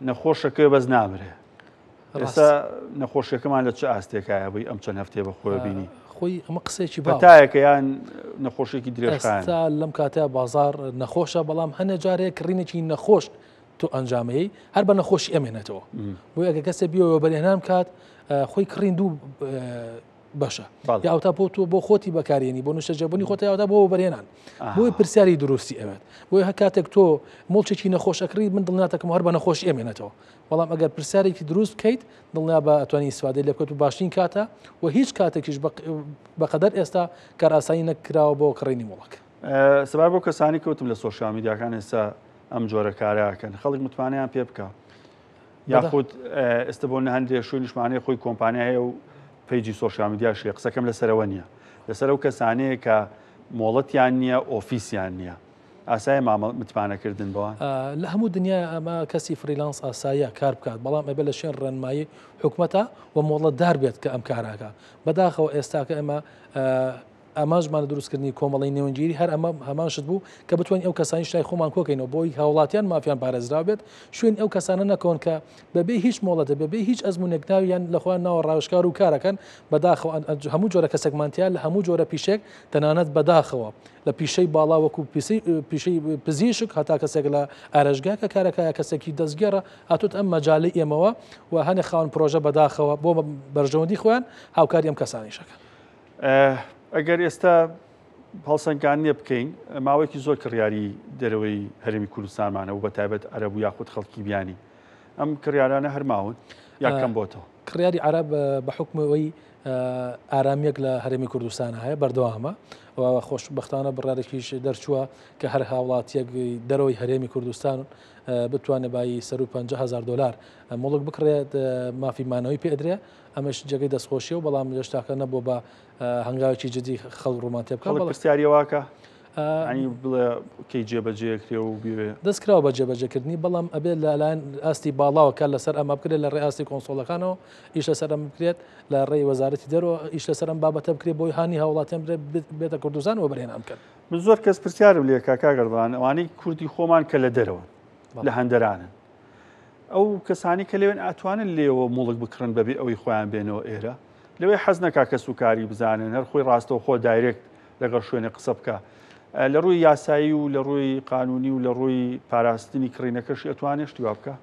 نەخۆشەکە بەس نامرێ. ئێستا نەخۆشیەکەمان لە چ ئاستێکایە بووی ئەم چەند هەفتەیە بە خۆی بینی؟ خۆی ئەمە قسەیەکی باوە. پەتایەکە یان نەخۆشیەکی درێژخایەن؟ ئێستا لەم کاتەیا بازاڕ نەخۆشە بەڵام هەنێ جار هەیە کڕینێکی نەخۆش تۆ ئەنجامەیەی هەر بە نەخۆشی ئەمێنێتەوە بۆیە ئەگەر کەسێ بیەوە وەبەرهێنان بکات خۆی کڕین دوو بەشە یاوتا بۆ تۆ بۆ خۆتی بەکارێنی بۆ نیشتەجێبوونی خۆت یاوتا بۆ وەبەرهێنان بۆی پرسیاری دروستی ئەوێت بۆیە هەر کاتێک تۆ موڵکێکی نەخۆش ئەکڕی من دڵنیاتەکەم هەر بە نەخۆشی ئەمێنێتەوە بەڵام ئەگەر پرسیارێکی دروست بکەیت دڵنیابە ئەتوانی ئیسفادەی لێ بکەیت و باشترین کاتە و هیچ کاتێکیش بەقەدەر ئێستا کارئاسانی نەکراوە بۆ کڕینی موڵک. سەبارەت بەو کەسانەی کەوتم لە سۆشیال میدیاکان ئێستا ئەم جۆرە کارە ئەکەن خەڵک متمانەیان پێ بکە یاخود ئێستا بۆ هەندێ شوێنیشمانەیە خۆی کۆمپانیا هەیە و page ی social media ش هەیە قسەکەم لەسەرەوە نییە لەسەر ئەو کەسانەیە کە مۆڵەتیان نییە ئۆفیسیان نییە ئاسایە مامە متمانە کردن بەوان؟ لە هەموو دنیا ئەمە کەسی freelance ئاساییە کار بکات بەڵام ئەبێ لە شوێن ڕێنمایی حکومەتە و مۆڵەتدار بێت کە ئەم کارەکە بەداخەوە ئێستاکە ئێمە ئامانجمان لە دروستکردنی کۆمەڵی نێوەندگیری هەر ئەمە هەمان شت بوو کە بتوانین ئەو کەسانی شای خۆمان کۆکەینەوە بۆی هاوڵاتیان مافیان پارێزراو بێت شوێن ئەو کەسانە نەکەون کە بەبێ هیچ مۆڵەتە بەبێ هیچ ئەزمونێک ناویان لە خۆیان ناوە ڕاوێژکار و کارەکەن بەداخەوە هەموو جۆرە کەسێکمان تیا لە هەموو جۆرە پیشێک تەنانەت بەداخەوە لە پیشەی باڵا وەکو پیشەی پزیشک هەتا کەسێک لە ئارەشگا کە کارەکە کەسێکی دەستگێڕە هاتوت ئەم مەجالی ئێمەوە و هەنێ خاوەن پرۆژە بەداخەوە بۆ بەرژەوەندی خۆیان هاوکاری ئەم کەسانیشەکەن. ئەگەر ئێستا هەڵسەنگاندنێ بکەین ماوەیەکی زۆر کڕیاری دەرەوەی هەرێمی کوردستانمان هەبوو بە تایبەت عەرەب و یاخود خەڵکی بیانی ئەم کڕیارانە هەر ماون یا کەم بۆتەوە؟ کڕیاری عەرەب بە حوکمی ئەوەی ئارامییەک لە هەرێمی کوردستان هەیە بەردەوامە و خۆشبەختانە بڕیارێکیش دەرچووە کە هەر هاوڵاتیەک دەرەوەی هەرێمی کوردستان بتوانێت بایی سەروو 50 هەزار دۆلار موڵک بکڕێت مافی مانەوەی پێ ئەدرێ ئەمەش جێگەی دەستخۆشیە و بەڵام هێشتاکە نەبووە بە هەنگاوێکی جدی خەڵک ڕوومان تێ بکات. خەڵک پرسیاری واکە ینی بڵێ کەی جێبەجێ کرێ و بێ دەست کراوە بە جێبەجێکردنی بەڵام ئەبێت لەلایەن ئاستی باڵاوە کار لەسەر ئەمە بکرێت لە ڕێ ئاستی کۆنسۆڵەکانەوە ئیش لەسەر ئەمە بکرێت لە ڕێی وەزارەتی دەرەوە ئیش لەسەر ئەم بابەتە بکرێت بۆی هانی هاوڵاتیان بێتە کوردستان وەبەرهێنان بکەن. من زۆر کەس پرسیارم لێ کاکا گەردان ئەوانەی کوردی خۆمان کە لە دەرەوەن لە هەندەرانن ئەو کەسانی کە لەوێن ئەتوانن لێوە موڵک بکڕن بەبێ ئەوەی خۆیان بێنەوە ئێرە لەوەی حەز نەکا کەس و کاری بزانن هەر خۆی ڕاستەوخۆ direct لەگەڵ شوێنێ قسە بکا لە ڕووی یاسایی و لە ڕووی قانونی و لە ڕووی پاراستنی کڕینەکەشی ئەتوانێ شتی وا بکا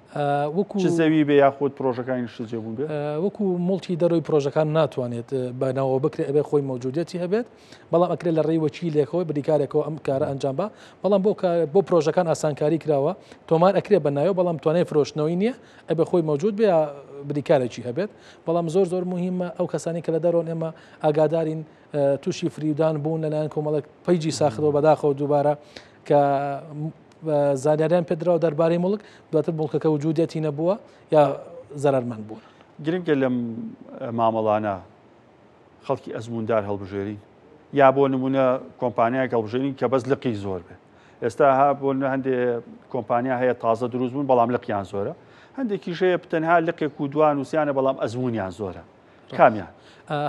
وەکو چ زەوی بێ یاخود پرۆژەکانی نیشتەجێبوون بێ؟ وەکو موڵکی دەرەوەی پرۆژەکان ناتوانێت بە ناوەوە بکرێ ئەبێ خۆی مەوجودیەتی هەبێت بەڵام ئەکرێت لە ڕێی وەکیلێکەوە بریکارێکەوە ئەم کارە ئەنجام بە بەڵام بۆ بۆ پرۆژەکان ئاسانکاری کراوە تۆمار ئەکرێ بە ناوی بەڵام توانای فرۆشتنەوەی نییە ئەبێ خۆی مەوجود بێ یا بریکارێکی هەبێت بەڵام زۆر زۆر مهمە ئەو کەسانی کە لە دەرۆن ئێمە ئاگادارین تووشی فریودان بوون لەلایەن کۆمەڵێک page ی ساختەوە بەداخەوە دووبارە کە زانیاریان پێدراوە دەربارەی موڵک دواتر موڵکەکە وجودیەتی نەبووە یا زەرەرمەند بوون. گرنگە لەم مامەڵانە خەڵکی ئەزموندار هەڵبژێرین یا بۆ نمونە کۆمپانیایەک هەڵبژێرین کە بەس لقی زۆر بێ ئێستا ها بۆ هەندێ کۆمپانیا هەیە تازە دروست بوون بەڵام لقیان زۆرە هەندێکیش هەیە تەنها لقێک و دوان وسیانە بەڵام ئەزمونیان زۆرە کامیان؟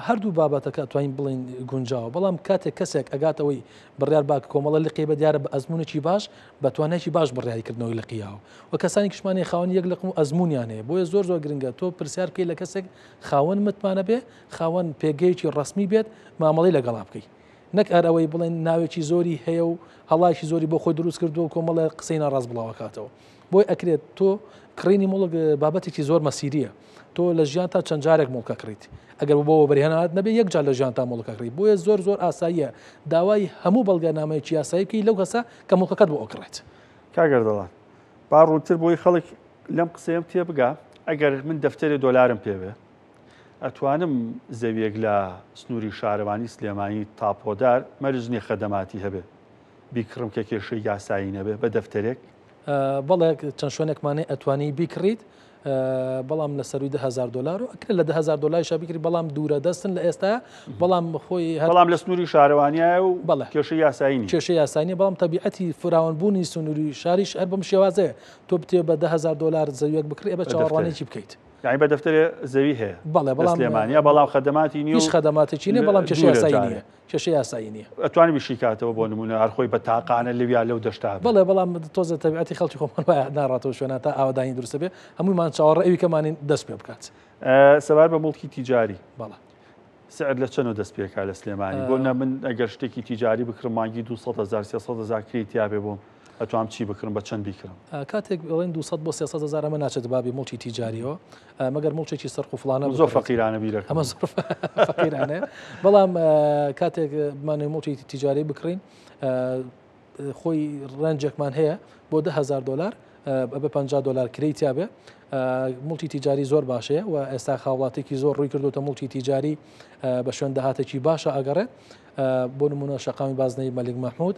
هەردوو بابەتەکە ئەتوانین بڵێین گونجاوە، بەڵام کاتێک کەسێک ئەگاتەوەی بڕیار با کۆمەڵە لقی بە دیارە بە ئەزموونێکی باش بە توانایەکی باش بڕیاری کردنەوەی لقی یاوە و کەسانێکیشمان هەیە خاوەنی یەک لقم و ئەزموونیان هەیە بۆیە زۆر زۆر گرنگە تۆ پرسیار بکەی لە کەسێک خاوەن متمانە بێ خاوەن پێگەیەکی ڕەسمی بێت مامەڵەی لەگەڵا بکەی نەک هەر ئەوەی بڵێن ناوێکی زۆری هەیە و هەڵایەکی زۆری بۆ خۆی دروست کردووە و کۆمەڵێ قسەی ناڕاست بڵاوەکاتەوە. بۆی ئەکرێت تۆ کڕینی موڵک بابەتێکی زۆر مەسیریە تۆ لە ژیان تا چەند جارێک موڵکە کڕیت ئەگەر بۆ وەبەرهێنانت نەبێ یەک جار لە ژیان تا موڵکە کڕی بۆیە زۆر زۆر ئاساییە داوای هەموو بەڵگەنامەیەکی یاسایی بکەی لەو کەسە کە موڵکەکەت بۆ ئەکڕێت. کاک ئەردەڵان با ڕوونتر بۆی خەڵک لەم قسەیەم تێبگا ئەگەر من دەفتەرێ دۆلارم پێ بێ ئەتوانم زەویەک لە سنووری شارەوانی سلێمانی تاپۆدار مەرج نییە خەدەماتی هەبێ بیکڕم کە کێشەی یاسایی نەبێ بە دەفتەرێک؟ بەڵێ چەند شوێنێکمان هەیە ئەتوانی بیکڕیت بەڵام لە سەروی 10هزار دلار و ئەکرێت لە 10هزار دلاریشا بیکری بەڵام دوورە دەستن لە ئێستا بەڵام خۆی بەڵام لە سنووری شارەوانیایە و بەڵێ کێشەی یاسایی نییە کێشەی یاسایی نییە بەڵام تەبیعەتی فراوانبوونی سنووری شاریش هەر بەم شێوازەیە تۆ بتەوێت بە 10هزار دلار زەویەک بکڕی ئەبێ چاوەڕوانیی بکەیت. یانی بە دەفتەرێ زەوی هەیە بەڵێ بەڵام سلێمانیە بەڵام خەدەماتی نییە هیچ خەدەماتێکی نییە بەڵام کێشەی یاسایی نییە کێشەی یاسایی نییە ئەتوانی بیشیکاتەوە بۆ نمونە هەر خۆی بە تاقانە لەویا لەو دەشتا بەڵێ بەڵام تۆزە تەبیعەتی خەڵکی خۆمان وایە ناڕاتەوە شوێنە تا ئاوەدانی دروستە بێ هەموومان چاوەڕێ ئەوی کەمانین دەست پێ بکات سەبار بە موڵکی تیجاری بەڵێ سعر لە چەنەوە دەست پێکا لە سلێمانی بۆ نە من ئەگەر شتێکی تیجاری بکڕم مانگی 200 هزار 300 هزار کرێی تیابێ بۆم ئەتوام چی بکڕم بە چەند بیکڕم؟ کاتێک ئەڵێن 200 بۆ 300 هزار ئەمە ناچێتە بابی موڵکی تیجاریەوە مەگەر موڵکێکی سەرقوفڵانە زۆر فەقیرانە بیرەکەم ئەمە زۆر فەقیرانەیە بەڵام کاتێک بمانەوێ موڵکی تیجاری بکڕین خۆی ڕەنجێکمان هەیە بۆ 10هزار دلار ئەبێ 50 دلار کرێی تیابێ موڵکی تیجاری زۆر باشەیە و ئێستا خاوڵاتێکی زۆر ڕووی کردوتە موڵکی تیجاری بە شوێن داهاتێکی باشە ئەگەڕێ بۆ نمونە شەقامی بازنەی مەلیک مەحمود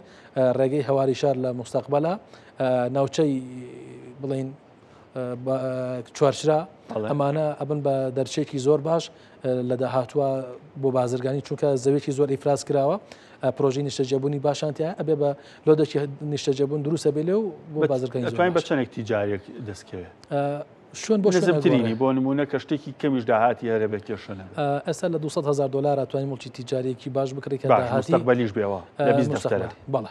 ڕێگەی هەواری شار لە مستەقبەلا ناوچەی بڵین چوارچرا ئەمانە ئەبن بە دەرچێکی زۆر باش لە داهاتووە بۆ بازرگانی چونکە زەوێکی زۆر ئیفراز کراوە پرۆژەی نیشتەجێبوونی باشان تیا ئەبێ بە لۆدەکی نیشتەجێبوون دروستە بێ لێ و بۆ بازرگانی توانین بە چەندێک تیجارێک دەستکەوێت شوێن بۆ نزمترینی بۆ نمونە کە شتێکی کەمیش داهاتی هەرە بێ کێشە نەبێت ئێستا لە 200 هزار دلار توانین موڵکی تیجاریەکی باش بکڕی کە داهاتی مستقبلیش بێەوە لە 20 دەفتەرە بەڵێ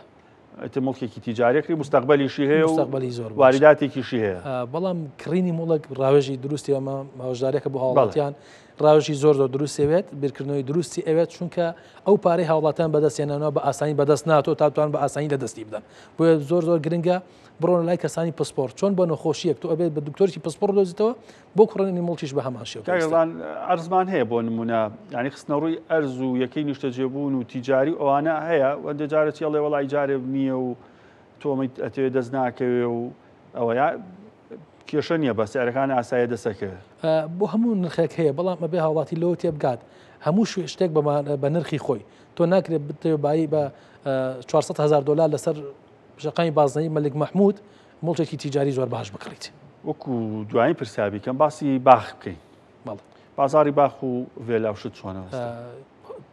ئیتر موڵکێکی تیجاری کڕی مستەقبەلیشی هەیە و مستەقبەلی زۆر باش. واریداتێکیشی هەیە. بەڵام کڕینی موڵک ڕاوێژی دروستی ئەمە هۆشداریەکە بۆ هاوڵاتیان ڕاوێژی زۆر زۆر دروستی ئەوێت بیرکردنەوەی دروستی ئەوێت چونکە ئەو پارەی هاوڵاتیان بەدەست هێنانەوە بە ئاسانی بەدەست ناتۆ تا بتوان بە ئاسانی لە دەستی بدەن بۆیە زۆر زۆر گرنگە بڕۆنە لای کەسانی پسپۆڕ چۆن بۆ نەخۆشیەک تۆ ئەبێت بە دکتۆرێکی پسپۆڕ دۆزیتەوە بۆ کڕینی موڵکیش بە هەمان شێوە کاک ئەردەڵان ئەرزمان هەیە بۆ نمونە یانی خستنەڕووی ئەرز و یەکەی نیشتەجێبوون و تیجاری و ئەوانە هەیە و هەندێ جارە چی ئەڵێ وەڵا ئیجارێ نییە و تۆ ئەمەی ئەتەوێ دەست ناکەوێ و ئەوە یا کێشە نییە بە سعرەکان ئاسایە دەسەکەوێ. بۆ هەموو نرخێک هەیە بەڵام ئەبێ هاوڵاتی لەوە تێبگات هەموو شتێک بە نرخی خۆی تۆ ناکرێت بتەوێ بایی بە 400 هزار دلار لەسەر شەقامی بازنەی مەلیک مەحمود موڵکێکی تیجاری زۆر باش بکڕیت. وەکو دوایین پرسیار بیکەم باسی باخ بکەین. بەڵێ. بازاڕی باخ و ڤێلا و شت چۆنە ئێستا؟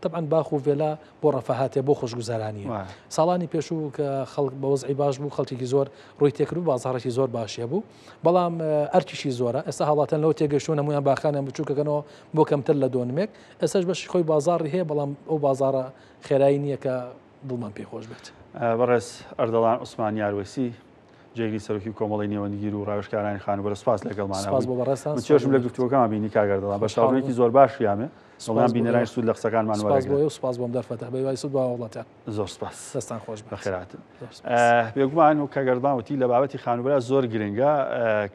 تەبعەن باخ و ڤێلا بۆ ڕەفەهاتێ بۆ خۆشگوزەرانیە. ساڵانی پێشوو کە خەڵک بە وەزعی باش بوو خەڵکێکی زۆر ڕووی تێکرد و بازاڕێکی زۆر باشی هەبوو بەڵام ئەرکیشی زۆرە ئێستا هاوڵاتیان لەوە تێگەشتوون هەموویان باخانیان بچووکەکەنەوە بۆ کەمتر لە دۆنمێک ئێستاش بەشی خۆی بازاڕی هەیە بەڵام ئەو بازاڕە خێرایی نییە کە دڵمان پێی خۆش بێت. بەڕێز ئەردەڵان عوسمان یاروەیسی، جێگری سەرۆکی کۆمەڵەی نێوەندگیر و ڕاوێژکارانی خانووبەرە سوپاس لەگەڵمان سوپاس بۆ بەڕێزتان. من چێژم لە گفتوگۆکەمان بینی کاک ئەردەڵان، بە چاوەڕوانییەکی زۆر باش یامێ، دڵنیام بینەرانیش سوود لە قسەکانمان وەرەگرن. سوپاس بۆ ئێوە، سوپاس بۆ ئەم دەرفەتە، بە هیوای سوود بۆ هاووڵاتیان. زۆر سوپاس. دەستان خۆش بێت. بەخێرهاتن. بێگومان وەک کاک ئەردەڵان وتی لە بابەتی خانووبەرە زۆر گرنگە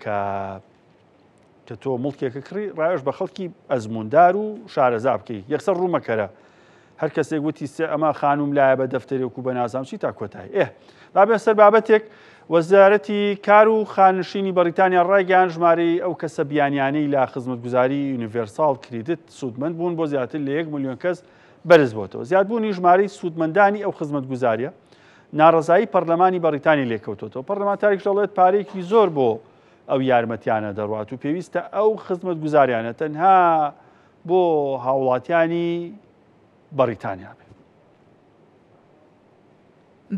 کە کە تۆ موڵکێکە کڕی ڕاوێژ بە خەڵکی ئەزموندار و شارەزا بکەی یەکسەر ڕوومەکەرە هەر کەسێک وتی سێ ئەمە خانوم لایە بە دەفتەرێک و بە نازام چی تا کۆتایی ئێ بابێ سەر بابەتێک وەزارەتی کار و خانشینی بەریتانیا ڕایگەیان ژمارەی ئەو کەسە بیانیانەی لە خزمەتگوزاری Universal Credit سوودمەند بوون بۆ زیاتر لە یەک ملیۆن کەس بەرز بۆتەوە زیادبوونی ژمارەی سوودمەندانی ئەو خزمەتگوزاریە ناڕەزایی پەرلەمانی بەریتانی لێکەوتۆتەوە پەرلەمانتاریش دەڵێت پارەیەکی زۆر بۆ ئەو یارمەتیانە دەڕوات و پێویستە ئەو خزمەتگوزاریانە تەنها بۆ هاوڵاتیانی بەڕیتانیا بێت.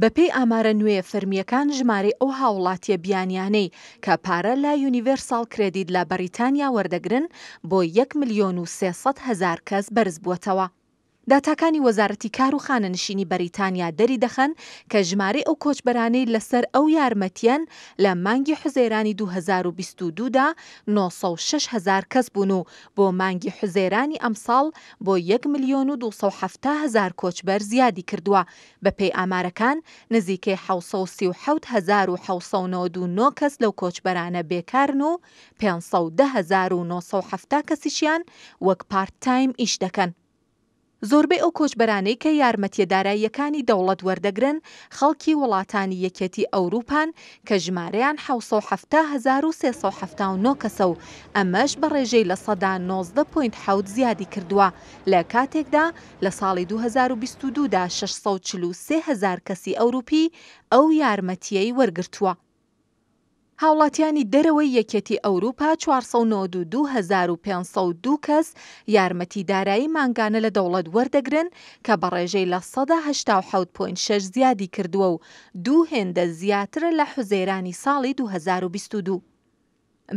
بەپێی ئامارە نوێیە فەرمییەکان ژمارەی ئەو هاوڵاتییە بیانیانەی کە پارە لە Universal Credit لە بەڕیتانیا وەردەگرن بۆ یەک ملیۆن و 300 هەزار کەس بەرزبووەتەوە. داتاکانی وەزارەتی کار و خانەنشینی بەریتانیا دەریدەخەن کە ژمارەی ئەو کۆچبەرانەی لەسەر ئەو یارمەتییەن لە مانگی حوزەیرانی 2022 دا 906 هەزار کەس بوون و بۆ مانگی حوزەیرانی ئەمساڵ بۆ یەک ملیۆن و 270 هەزار کۆچبەر زیادی کردووە. بەپێی ئامارەکان نزیکەی 737,799 کەس لەو کۆچبەرانە بێکارن و 510,970 کەسیشیان وەک part time ئیش دەکەن. زۆربەی ئەو کۆچبەرانەی کە یارمەتییە داراییەکانی دەوڵەت وەردەگرن خەڵکی وڵاتانی یەکێتی ئەوروپان کە ژمارەیان 770,379 کەسە و ئەمەش بە ڕێژەی 19.7% زیادی کردووە لە کاتێکدا لە ساڵی 2022 دا 643 هەزار کەسی ئەوروپی ئەو یارمەتییەی وەرگرتووە. هاوڵاتیانی دەرەوەی یەکێتی ئەوروپا 492,502 کەس یارمەتی دارایی مانگانە لە دەوڵەت وەردەگرن کە بە ڕێژەی 87.6% زیادی کردووە و دوو هێندە زیاترە لە حوزەیرانی ساڵی 2022.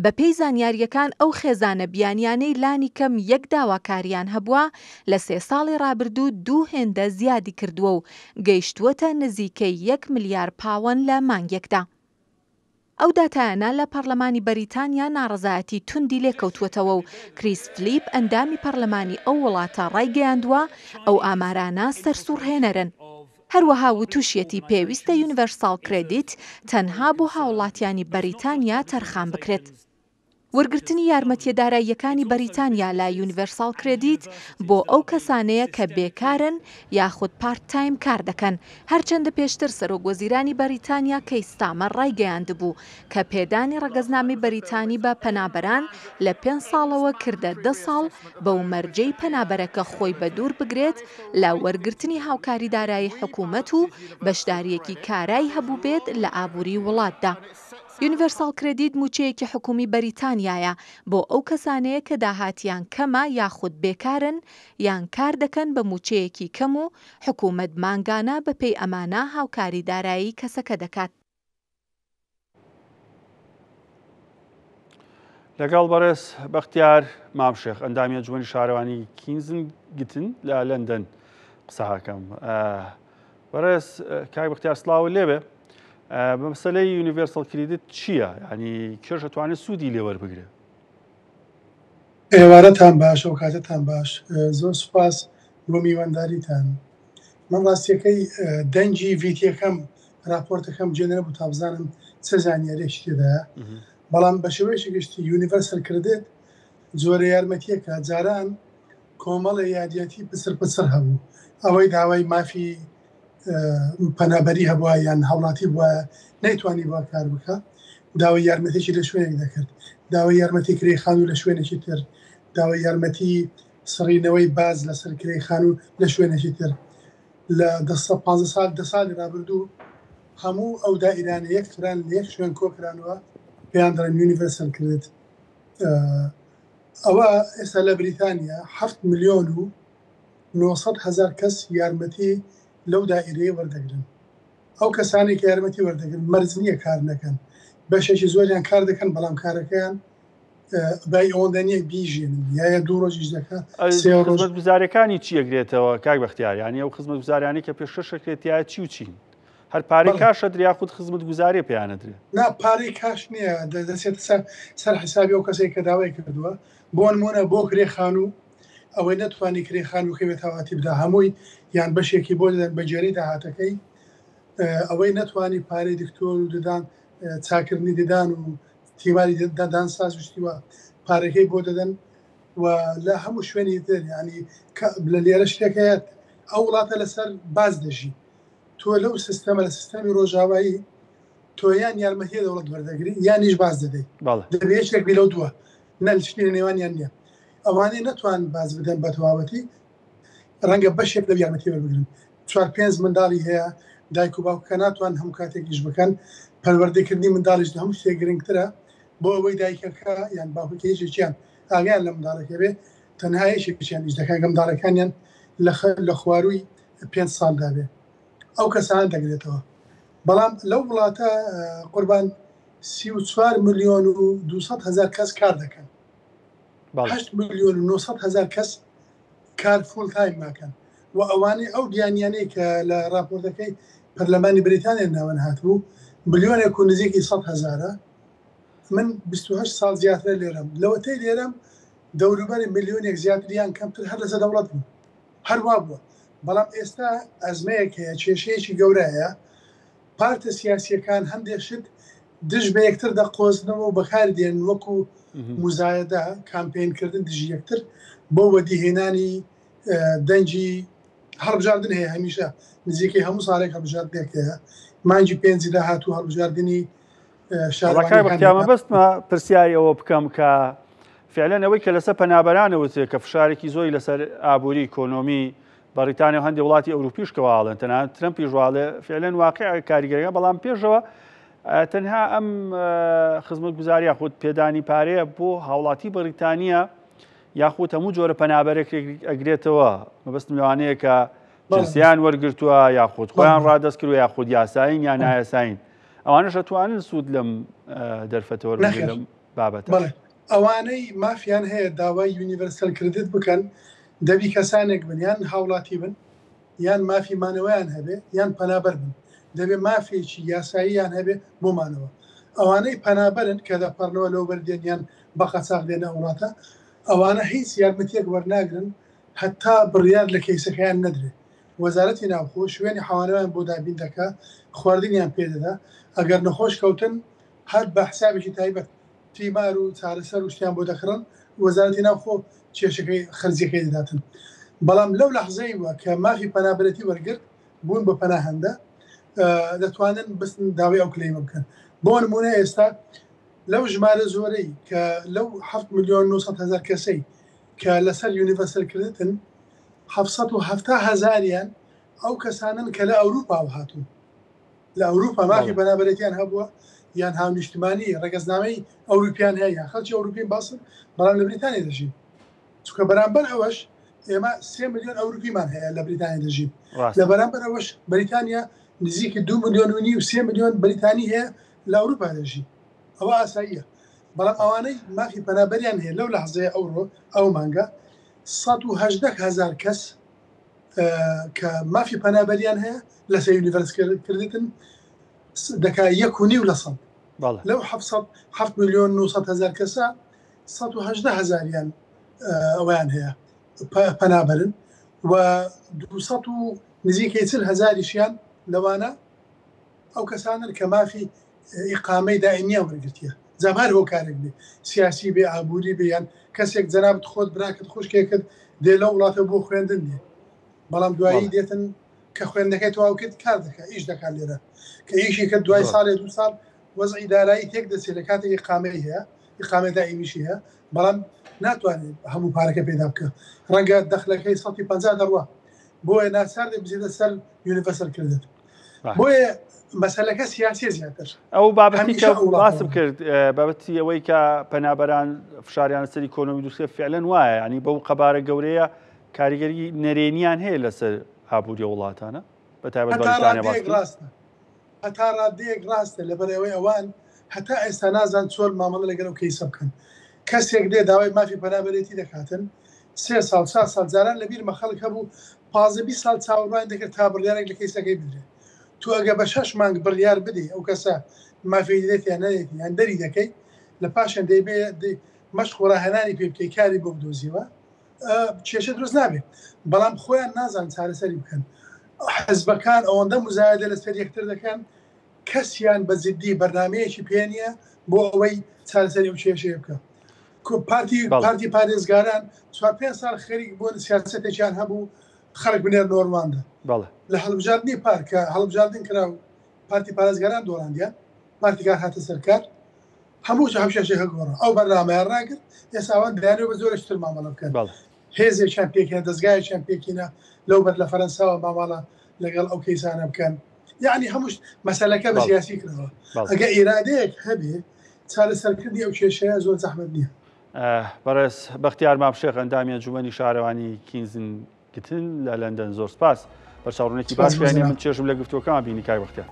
بەپێی زانیارییەکان ئەو خێزانە بیانیانەی لانیکەم یەک داواکاریان هەبووە لە سێ ساڵی ڕابردوو دوو هێندە زیادی کردووە و گەیشتووەتە نزیکەی یەک ملیار پاوەن لە مانگێکدا. ئەو داتایانە لە پەڕلەمانی بەریتانیا ناڕەزایەتی توندی لێکەوتووەتەوە و کریس فلیپ ئەندامی پەڕلەمانی ئەو وڵاتە ڕایگەیاندووە ئەو ئامارانە سەرسوڕهێنەرن. هەروەها وتوشیەتی پێویستە Universal Credit تەنها بۆ هاوڵاتیانی بەریتانیا تەرخان بکرێت. وەرگرتنی یارمەتییە داراییەکانی بەریتانیا لە Universal Credit بۆ ئەو کەسانەیە کە بێکارن یاخود part time کار دەکەن، هەرچەندە پێشتر سەرۆک وەزیرانی بەریتانیا کەی ستامەر ڕایگەیاندبوو کە پێدانی ڕەگەزنامەی بەریتانی بە پەنابەران لە پێنج ساڵەوە کردە دە ساڵ بەو مەرجەی پەنابەرەکە خۆی بەدوور بگرێت لە وەرگرتنی هاوکاری دارایی حکومەت و بەشدارییەکی کارای هەبووبێت لە ئابووری وڵاتدا. Universal Credit مووچەیەکی حکوومی بەریتانیایە بۆ ئەو کەسانەیە کە داهاتیان کەمە یاخود بێکارن یان کار دەکەن بە مووچەیەکی کەم و حکوومەت مانگانە بەپێی ئەمانە هاوکاری دارایی کەسەکە دەکات. لەگەڵ بەڕێز بەختیار مام شێخ ئەندامی ئەنجومەنی شارەوانی کینزنگتن لە لەندەن قسەکەم بەڕێز کاک بەختیار سڵاو لێبێ بە مەسەلەی Universal Credit چییە؟ ینی کێش ئەتوانێت سوودی لێ وەربگرێ؟ ئێوارەتان باش ئەو کاتەتان باش زۆر سوپاس بۆ میوانداریتان من ڕاستیەکەی دەنگی ڤیتیەکەم راپۆرتەکەم جێ نەبوو تا بزانم چ زانیاریەکی تێدایە بەڵام بە شێوەیەکی گشتی Universal Credit جۆرە یارمەتیەکە جاران کۆمەڵێ یادیەتی پچر پچر هەبوو ئەوەی داوای مافی پەنابەری هەبووە یان هاوڵاتی بووە نەیتوانی بووە کار بکە داوای یارمەتێکی لە شوێنێک دەکرد داوای یارمەتی کرێی خانوو لە شوێنێکی تر داوای یارمەتی سڕینەوەی باز لەسەر کرێی خانوو لە شوێنێکی تر لە دە پ سال دە سالی رابردوو هەموو ئەو دائیرانە یەک خران لە یەک شوێن کۆکرانەوە پێیان دەڵێن Universal Credit ئەوە ئێستا لە بریتانیا هەفت ملیۆن و 900 هەزار کەس یارمەتی لەو دائیرەیە وەردەگرن. ئەو کەسانەی کە یارمەتی وەردەگرن مەرج نییە کار نەکەن، بەشێکی زۆریان کار دەکەن بەڵام کارەکەیان بای ئەوەندە نییە بیژێنن یا یە دوو ڕۆژ ئیش دەکا سێ ڕۆژ. خزمەتگوزاریەکانی چی ئەگرێتەوە کاک بەختیار؟ یانی ئەو خزمەتگوزاریانەی کە پێشکەش ئەکرێت تیایە چی و چین؟ هەر پارەی بەڵێ. کاش ئەدرێ یاخود خزمەتگوزاریە پێیان ئەدرێ؟ نا پارەی کاش نییە دەچێتە سەر سەر حیسابی ئەو کەسەی کە داوای کردووە بۆ نموونە بۆ کرێ خانوو ئەوەی نەتوانی کرێ خانووەکەی بە تەواتی بدا هەمووی یان بەشێکی بۆ دەدەن بە گوێرەی داهاتەکەی ئەوەی نەتوانی پارەی دکتۆر و ددان چاکردنی ددان و تیماری ددان ساز و شتی وا پارەکەی بۆ دەدەن و لە هەموو شوێنی تر یعنی لە لێرە شتێک هەیە ئەو وڵاتە لەسەر باز دەژی تۆ لەو سیستەمە لە سیستەمی ڕۆژاوایی تۆ یان یارمەتی دەوڵەت وەردەگری یانیش باز دەدەی دەبێ یەکێک بی لەو دووە نەلشتی لە نێوانیان نییە ئەوانەی نەتوان باز بدەن بە تەواوەتی ڕەنگە بەشێک لەو یارمەتی وەربگرن چوار پێنج منداڵی هەیە دایک و باوکەکە ناتوان هەموو کاتێک ئیش بکەن پەروەردەکردنی منداڵیش لە هەموو شتێک گرنگترە بۆ ئەوەی دایکەکە یان باوکەکە یەکێکیان ئاگایان لە منداڵەکە بێ تەنها یەکێکیان ئیش دەکات کە منداڵەکانیان لە خوارووی پێنج ساڵدا بێ ئەو کەسانە دەگرێتەوە بەڵام لەو وڵاتە قوربان 34 ملیۆن و 200 هەزار کەس کار دەکەن 8 ملیۆن و 900 هەزار کەس کار full time ناکەن. و ئەوانەی ئەو بیانیانەی کە لە راپۆرتەکەی پەرلەمانی بریتانیا ناوەن هاتبوو ملیۆنێک و نزیکی 100 هەزارە من 28 ساڵ زیاترە لێرەم لەوەتەی لێرەم دەوروبەری ملیۆنێک زیاتر یان کەمتر هەر لەسەر دەوڵەت بوو هەروا بووە بەڵام ئێستا ئەزمەیەک هەیە کێشەیەکی گەورە هەیە پارتە سیاسیەکان هەندێک شت دژ بە یەکتر دەقۆزنەوە و بەکاردێن وەکو مزایەدە کامپین کردن دژی یەکتر بۆ وەدیهێنانی دەنگی هەڵبژاردن هەیە هەمیشە نزیکەی هەموو ساڵێک هەڵبژاردنێک هەیە مانگی پێنجی داهاتوو هەڵبژاردنی شارەکان. مەبەستمە پرسیاری ئەوە بکەم کە فعلەن ئەوەی کە لەسەر پەنابەرانە وترێ کە فشارێکی زۆری لەسەر ئابووری ئیکۆنۆمی بەڕیتانیا و هەندێک وڵاتی ئەوروپیش کە واڵێن تەنانەت ترەمپیش واڵێ فعلەن واقع کاریگەرەکە بەڵام پێشەوە تەنها ئەم خزمەتگوزاری یاخود پێدانی پارەیە بۆ هاوڵاتی بەڕیتانیا یاخود هەموو جۆرە پەنابەرێک ئەگرێتەوە مەبەستم لەوانەیە کە جنسیان وەرگرتووە یاخود خۆیان ڕادەست کردووە یاخود یاسایین یان نایاسایین ئەوانەش ئەتوانن سوود لەم دەرفەتە وەربگرن لەم بابەتە. بەڵێ ئەوانەی مافیان هەیە داوای Universal Credit بکەن دەبی کەسانێک بن یان هاوڵاتی بن یان مافی مانەوەیان هەبێ یان پەنابەر بن دەبێ مافێکی یاساییان هەبێ بۆ مانەوە ئەوانەی پەنابەرن کە دەپەڕنەوە لەوبەر دێن یان بە قاچاخ دێنە ئەو وڵاتە ئەوانە هیچ یارمەتیەک وەرناگرن هەتا بڕیار لە کەیسەکەیان نەدرێ وەزارەتی ناوخۆ شوێنی حەوانەوەیان بۆ دابین دەکا، خواردنیان پێ دەدا، ئەگەر نەخۆش کەوتن هەر بە حسابێکی تایبەت تیمار و چارەسەر و شتیان بۆ دەکڕن، وەزارەتی ناوخۆ کێشەکەی خەرجیەکەی دەداتن. بەڵام لەو لەحزەیوە کە مافی پەنابەرێتی وەرگرت بوون بە پەناهەندە دەتوانن بچن داوای ئەو کلەیمە بکەن. بۆ نموونە ئێستا لەو ژمارە زۆرەی کە لەو 7 ملیۆن 900 هەزار کەسەی کە لەسەر Universal Credit ن 770 هەزاریان ئەو کەسانن کە لە ئەوروپاوە هاتوون لە ئەوروپا مافی پەنابەرێتیان هەبووە یان هاونیشتمانی ڕەگەزنامەی ئەوروپیان هەیە یان خەڵکی ئەوروپین باسن بەڵام لە بریتانیا دەژین چونکە بەرامبەر ئەوەش ئێمە سێ ملیۆن ئەوروپیمان هەیە لە بریتانیا دەژین لە بەرامبەر ئەوەش بریتانیا نزیکی دو ملیۆن و نیو سێ ملیۆن بریتانی هەیە لە ئەوروپا دەژین ئەوە ئاساییە بەڵام ئەوانەی مافی پەنابەریان هەیە لەو لەحزەیە ئەوڕۆ ئەو مانگە 118 هزار کەس کە مافی پەنابەریان هەیە لەسەر Universal Credit ن دەکا یەک و نیو لە سەد لەو 7 میلیۆن 900 هزار کەسە 118 هزاریان ئەویان هەیە پەنابەرن و 200 و نزیکەی 40 هزاریشیان لەوانە ئەو کەسانن کە مافی ئیقامەی دائمیان وەرگرتیە جا بە هەر هۆکارێک بێ سیاسی بێ ئابووری بێ یان کەسێک جەنابت خۆت براکت خوشکێکت دێ لەو وڵاتە بۆ خوێندن دێ بەڵام دوایی دێتن کە خوێندنەکەی تەواو کرد کار دەکات ئیش دەکات لێرە کە ئیشی کرد دوای ساڵێ دو ساڵ وەزعی دارایی تێک دەچێت لە کاتێک ئیقامەی هەیە ئیقامەی دائیمیشی هەیە بەڵام ناتوانێت هەموو پارەکە پێدا بکە ڕەنگە دەخلەکەی 150 دەڕوا بۆیە ناچار دەبێت بچێتە سەر Universal Credit بۆیە مەسەلەکە سیاسیە زیاتر. ئەو بابەتی کە باسم کرد بابەتی ئەوەی کە پەنابەران فشاریان سەری ئیکۆنۆمی دووسێ فعلەن وایە ینی بەو قەبارە گەورەیە کاریگەری نەرێنیان هەیە لەسەر ئابووری وڵاتانە بە تایبەت ڕاستە هەتا ڕادەیەک ڕاستە لەبەر ئەوەی ئەوان هەتا ئێستا نازان چۆن مامەڵە لەگەڵ ئەو کەیسە بکەن کەسێک دێ داوای مافی پەنابەرێتی دەکاتن سێ ساڵ چوار ساڵ جاران لە بیرمە خەڵک هەبوو 15 20 ساڵ چاوەڕوان دەکرد تا بڕیارێک لە کەیسەکەی بدرێت تو ئەگە بە شەش مانگ بڕیار بدەی ئەو کەسە مافی دێت یان نەیەتی یان دەری دەکەی لە پاشان دەیبێ مەشق و ڕاهێنانی پێ بکەی کاری بۆ بدۆزیەوە کێشە دروست نابێت بەڵام خۆیان نازان چارەسەری بکەن حزبەکان ئەوەندە مزایدە لەسەر یەکتر دەکەن کەسیان بە جدی بەرنمەیەکی پێ نییە بۆ ئەوەی چارەسەری ئەو کێشەیە بکە پارتی پارتی پارێزگاران چوار پێ ساڵ خەریک بوون سیاستێکیان هەبوو خەڵک بنێر نۆرماندا لە هەڵبژاردنی پارکە هەڵبژاردن کرا و پارتی پارێزگاران دۆڕاندیان پارتیکار هاتە سەرکار هەموو هەمشەشێکە گۆڕا ئەو بەرنامەیان ڕاگرت ئێستا ئەوان دەیانەوێت بە جۆرێکی تر مامەڵە بکەن هێزێکیان پێکهێنا دەزگایەکیان پێکهێنا لەو بەر لە فەرەنساوە مامەڵە لەگەڵ ئەو کەیسانە بکەن یعنی هەمووش مەسەلەکە بە سیاسی کراوە ئەگە ئیرادەیەک هەبێ چارەسەرکردنی ئەو کێشەیە زۆر زەحمەت نییە. بەڕێز بەختیار مام شێخ ئەندامی ئەنجومەنی شارەوانی کینزن گتن لە لەندەن زۆر سپاس بەرچاوڕوونێکی باش پێیان من چێژم لە گفتوەکان بینی کاک بەختیار.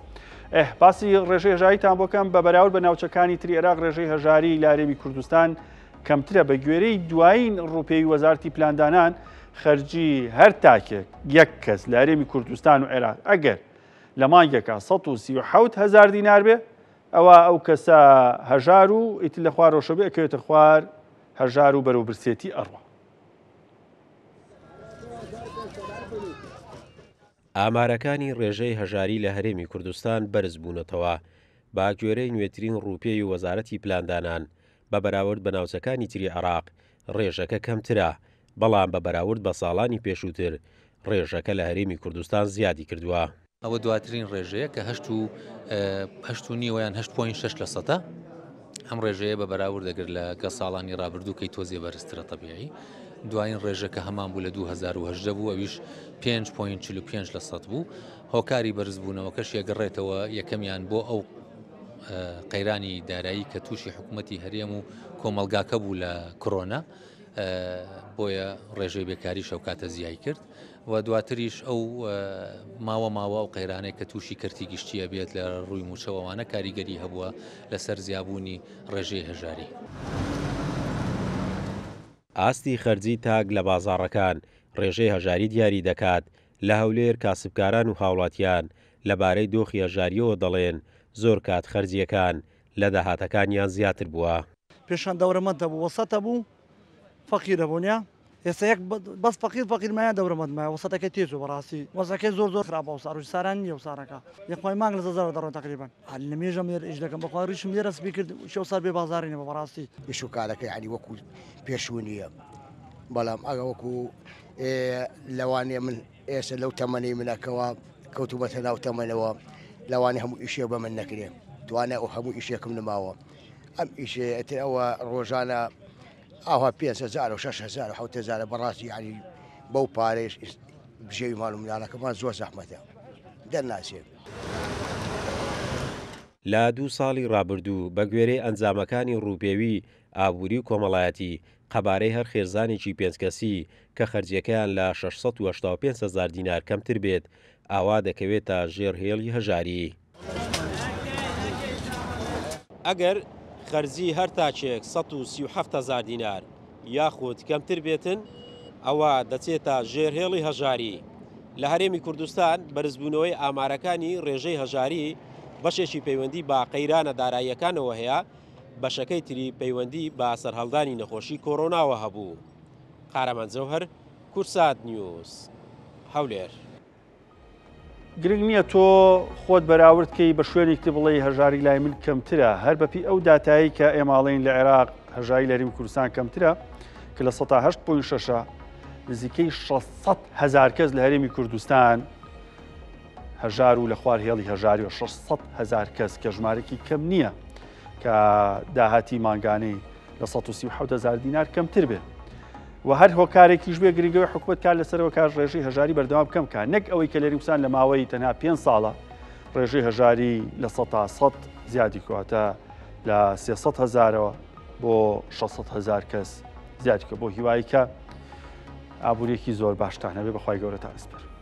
ئه باسی ڕێژەی هەژاریتان بۆ کەم بە بەراورد بە ناوچەکانی تری عێراق ڕێژەی هەژاری لە هەرێمی کوردستان کەمترە بە گوێرەی دوایین ڕووپێوی وەزارتی پلاندانان خەرجی هەر تاکێک یەک کەس لە هەرێمی کوردستان و عێراق ئەگەر لە مانگێکا 137 هەزار دینار بێ ئەوە ئەو کەسە هەژار و ئیتر لە خوارەوەشە بێ ئەکەوێتە خوار هەژار و بەرەو برسێتی ئەڕوا. ئامارەکانی ڕێژەی هەژاری لە هەرێمی کوردستان بەرز بوونەتەوە، بە گوێرەی نوێترین ڕووپێی وەزارەتی پلاندانان، بە بەراورد بە ناوچەکانی تری عێراق ڕێژەکە کەمترە، بەڵام بە بەراورد بە ساڵانی پێشووتر ڕێژەکە لە هەرێمی کوردستان زیادی کردووە. ئەوە دواترین ڕێژەیە کە هەشت و هەشت و نیوە یان هەشت point شەش لە سەتە. ئەم ڕێژەیە بە بەراورد دەگر لە گە ساڵانی ڕابردوو کەی تۆزێ بەرزترە تەبیعی. دوایین ڕێژە کە هەمان بوو لە 2018 بوو ئەویش 5.45 لە سەد بوو. هۆکاری بەرزبوونەوەکەش یەگەڕێتەوە یەکەمیان بۆ ئەو قەیرانی دارایی کە تووشی حکوومەتی هەرێم و کۆمەڵگاکە بوو لە کۆرۆنا بۆیە ڕێژەی بێکاریش ئەو کاتە زیای کرد و دواتریش ئەو ماوە ماوە ئەو قەیرانێک کە تووشی کەرتی گشتیە بێت لە ڕووی موچەوەوانە کاریگەری هەبووە لەسەر زیابوونی ڕێژەی هەژاری. ئاستی خەرجی تاک لە بازاڕەکان ڕێژەی هەژاری دیاری دەکات، لە هەولێر کاسبکاران و هاوڵاتیان لەبارەی دۆخی هەژارییەوە دەڵێن، زۆر کات خەرجییەکان لە داهاتەکانیان زیاتر بووە. پێشان دەورەمەند هەبوو وەسەت هەبوو فەقیر هەبوو نیە ئێستا یەک بەس فەقیر فەقیر مایە دەورەمەند مایە وەسەتەکەی تێچوو بەڕاستی وەزعەکەی زۆر زۆر خراپە ئەو ساڕ ساران نیە و سارەکە یەخوای مانگ لە زەزارە دەڕۆن تەقریبەن لە مێژەم لێرە ئیش دەکەم بەخوا ڕیشم لێرە سپی کرد شەو سار بێ بازاڕی نەبوو بەڕاستی. ئیش و کارەکە یانی وەکو پێشوو نییە بەڵام ئەگە وەکو لەوانەیە من ئێستا لەو تەمەنەی منە کەوا کەوتومەتە ناو تەمەنەوە لەوانەیە هەموو ئیشێک بە من نەکرێ توانای ئەو هەموو ئیشێکم نماوە ئەم ئیشێ ئەتر ئەوە ڕۆژانە ئاوا 5هزار و 6هزار و 7هزارە بەڕاستی یعنی بەو پارەیش بژێوی ماڵ و مناڵەکەمان زۆر زەحمەتە دەرناچێ. لە دوو ساڵی ڕابردوو بە گوێرەی ئەنجامەکانی ڕووپێوی ئابووری و کۆمەڵایەتی، قەبارەی هەر خێزانێکی پێنج کەسی کە خەرجیەکەیان لە 685 هەزار دینار کەمتر بێت، ئەوا دەکەوێتە ژێر هێڵی هەژاری. ئەگەر خەرجی هەر تاکێک 137 هەزار دینار یاخود کەمتر بێتن، ئەوا دەچێتە ژێر هێڵی هەژاری. لە هەرێمی کوردستان بەرزبوونەوەی ئامارەکانی ڕێژەی هەژاری بەشێکی پەیوەندی بە قەیرانە داراییەکانەوە هەیە، بەشەکەی تری پەیوەندی بە سەرهەڵدانی نەخۆشی کۆرۆناوە هەبوو. قارەمان جەوهەر، کوردسات نیوز، هەولێر. گرنگ نییە تۆ خۆت بەراورد کەی بە شوێنێک تر بڵێی هەژاری لای من کەمترە هەر بەپی ئەو داتایی کە ئێماڵین لە عێراق هەژاری لە هەرێمی کوردستان کەمترە کە لە 108.6 نزیکەی 600 هزار کەس لە هەرێمی کوردستان هەژار و لە خوار هێڵی هەژاری و 600 هزار کەس کە ژمارەکی کەم نییە کە داهاتی مانگانەی لە 137 هزار دینار کەمتر بێ و هەر هۆکارێکیش بێ گرنگەوەی حکومت کار لەسەرەوە کار ڕێژەی هەژاری بەردەوام کەم کا نەک ئەوەی کە لەریمسان لە ماوەی تەنها پێ ساڵە ڕێژەی هەژاری لە 100 زیادی کاتە لە 300 هزارەوە بۆ 600 هزار کەس زیادی کە بۆ هیوایی کە ئابووریەکی زۆر باشتان هەبێ بەخوای گەورەتان سپەر.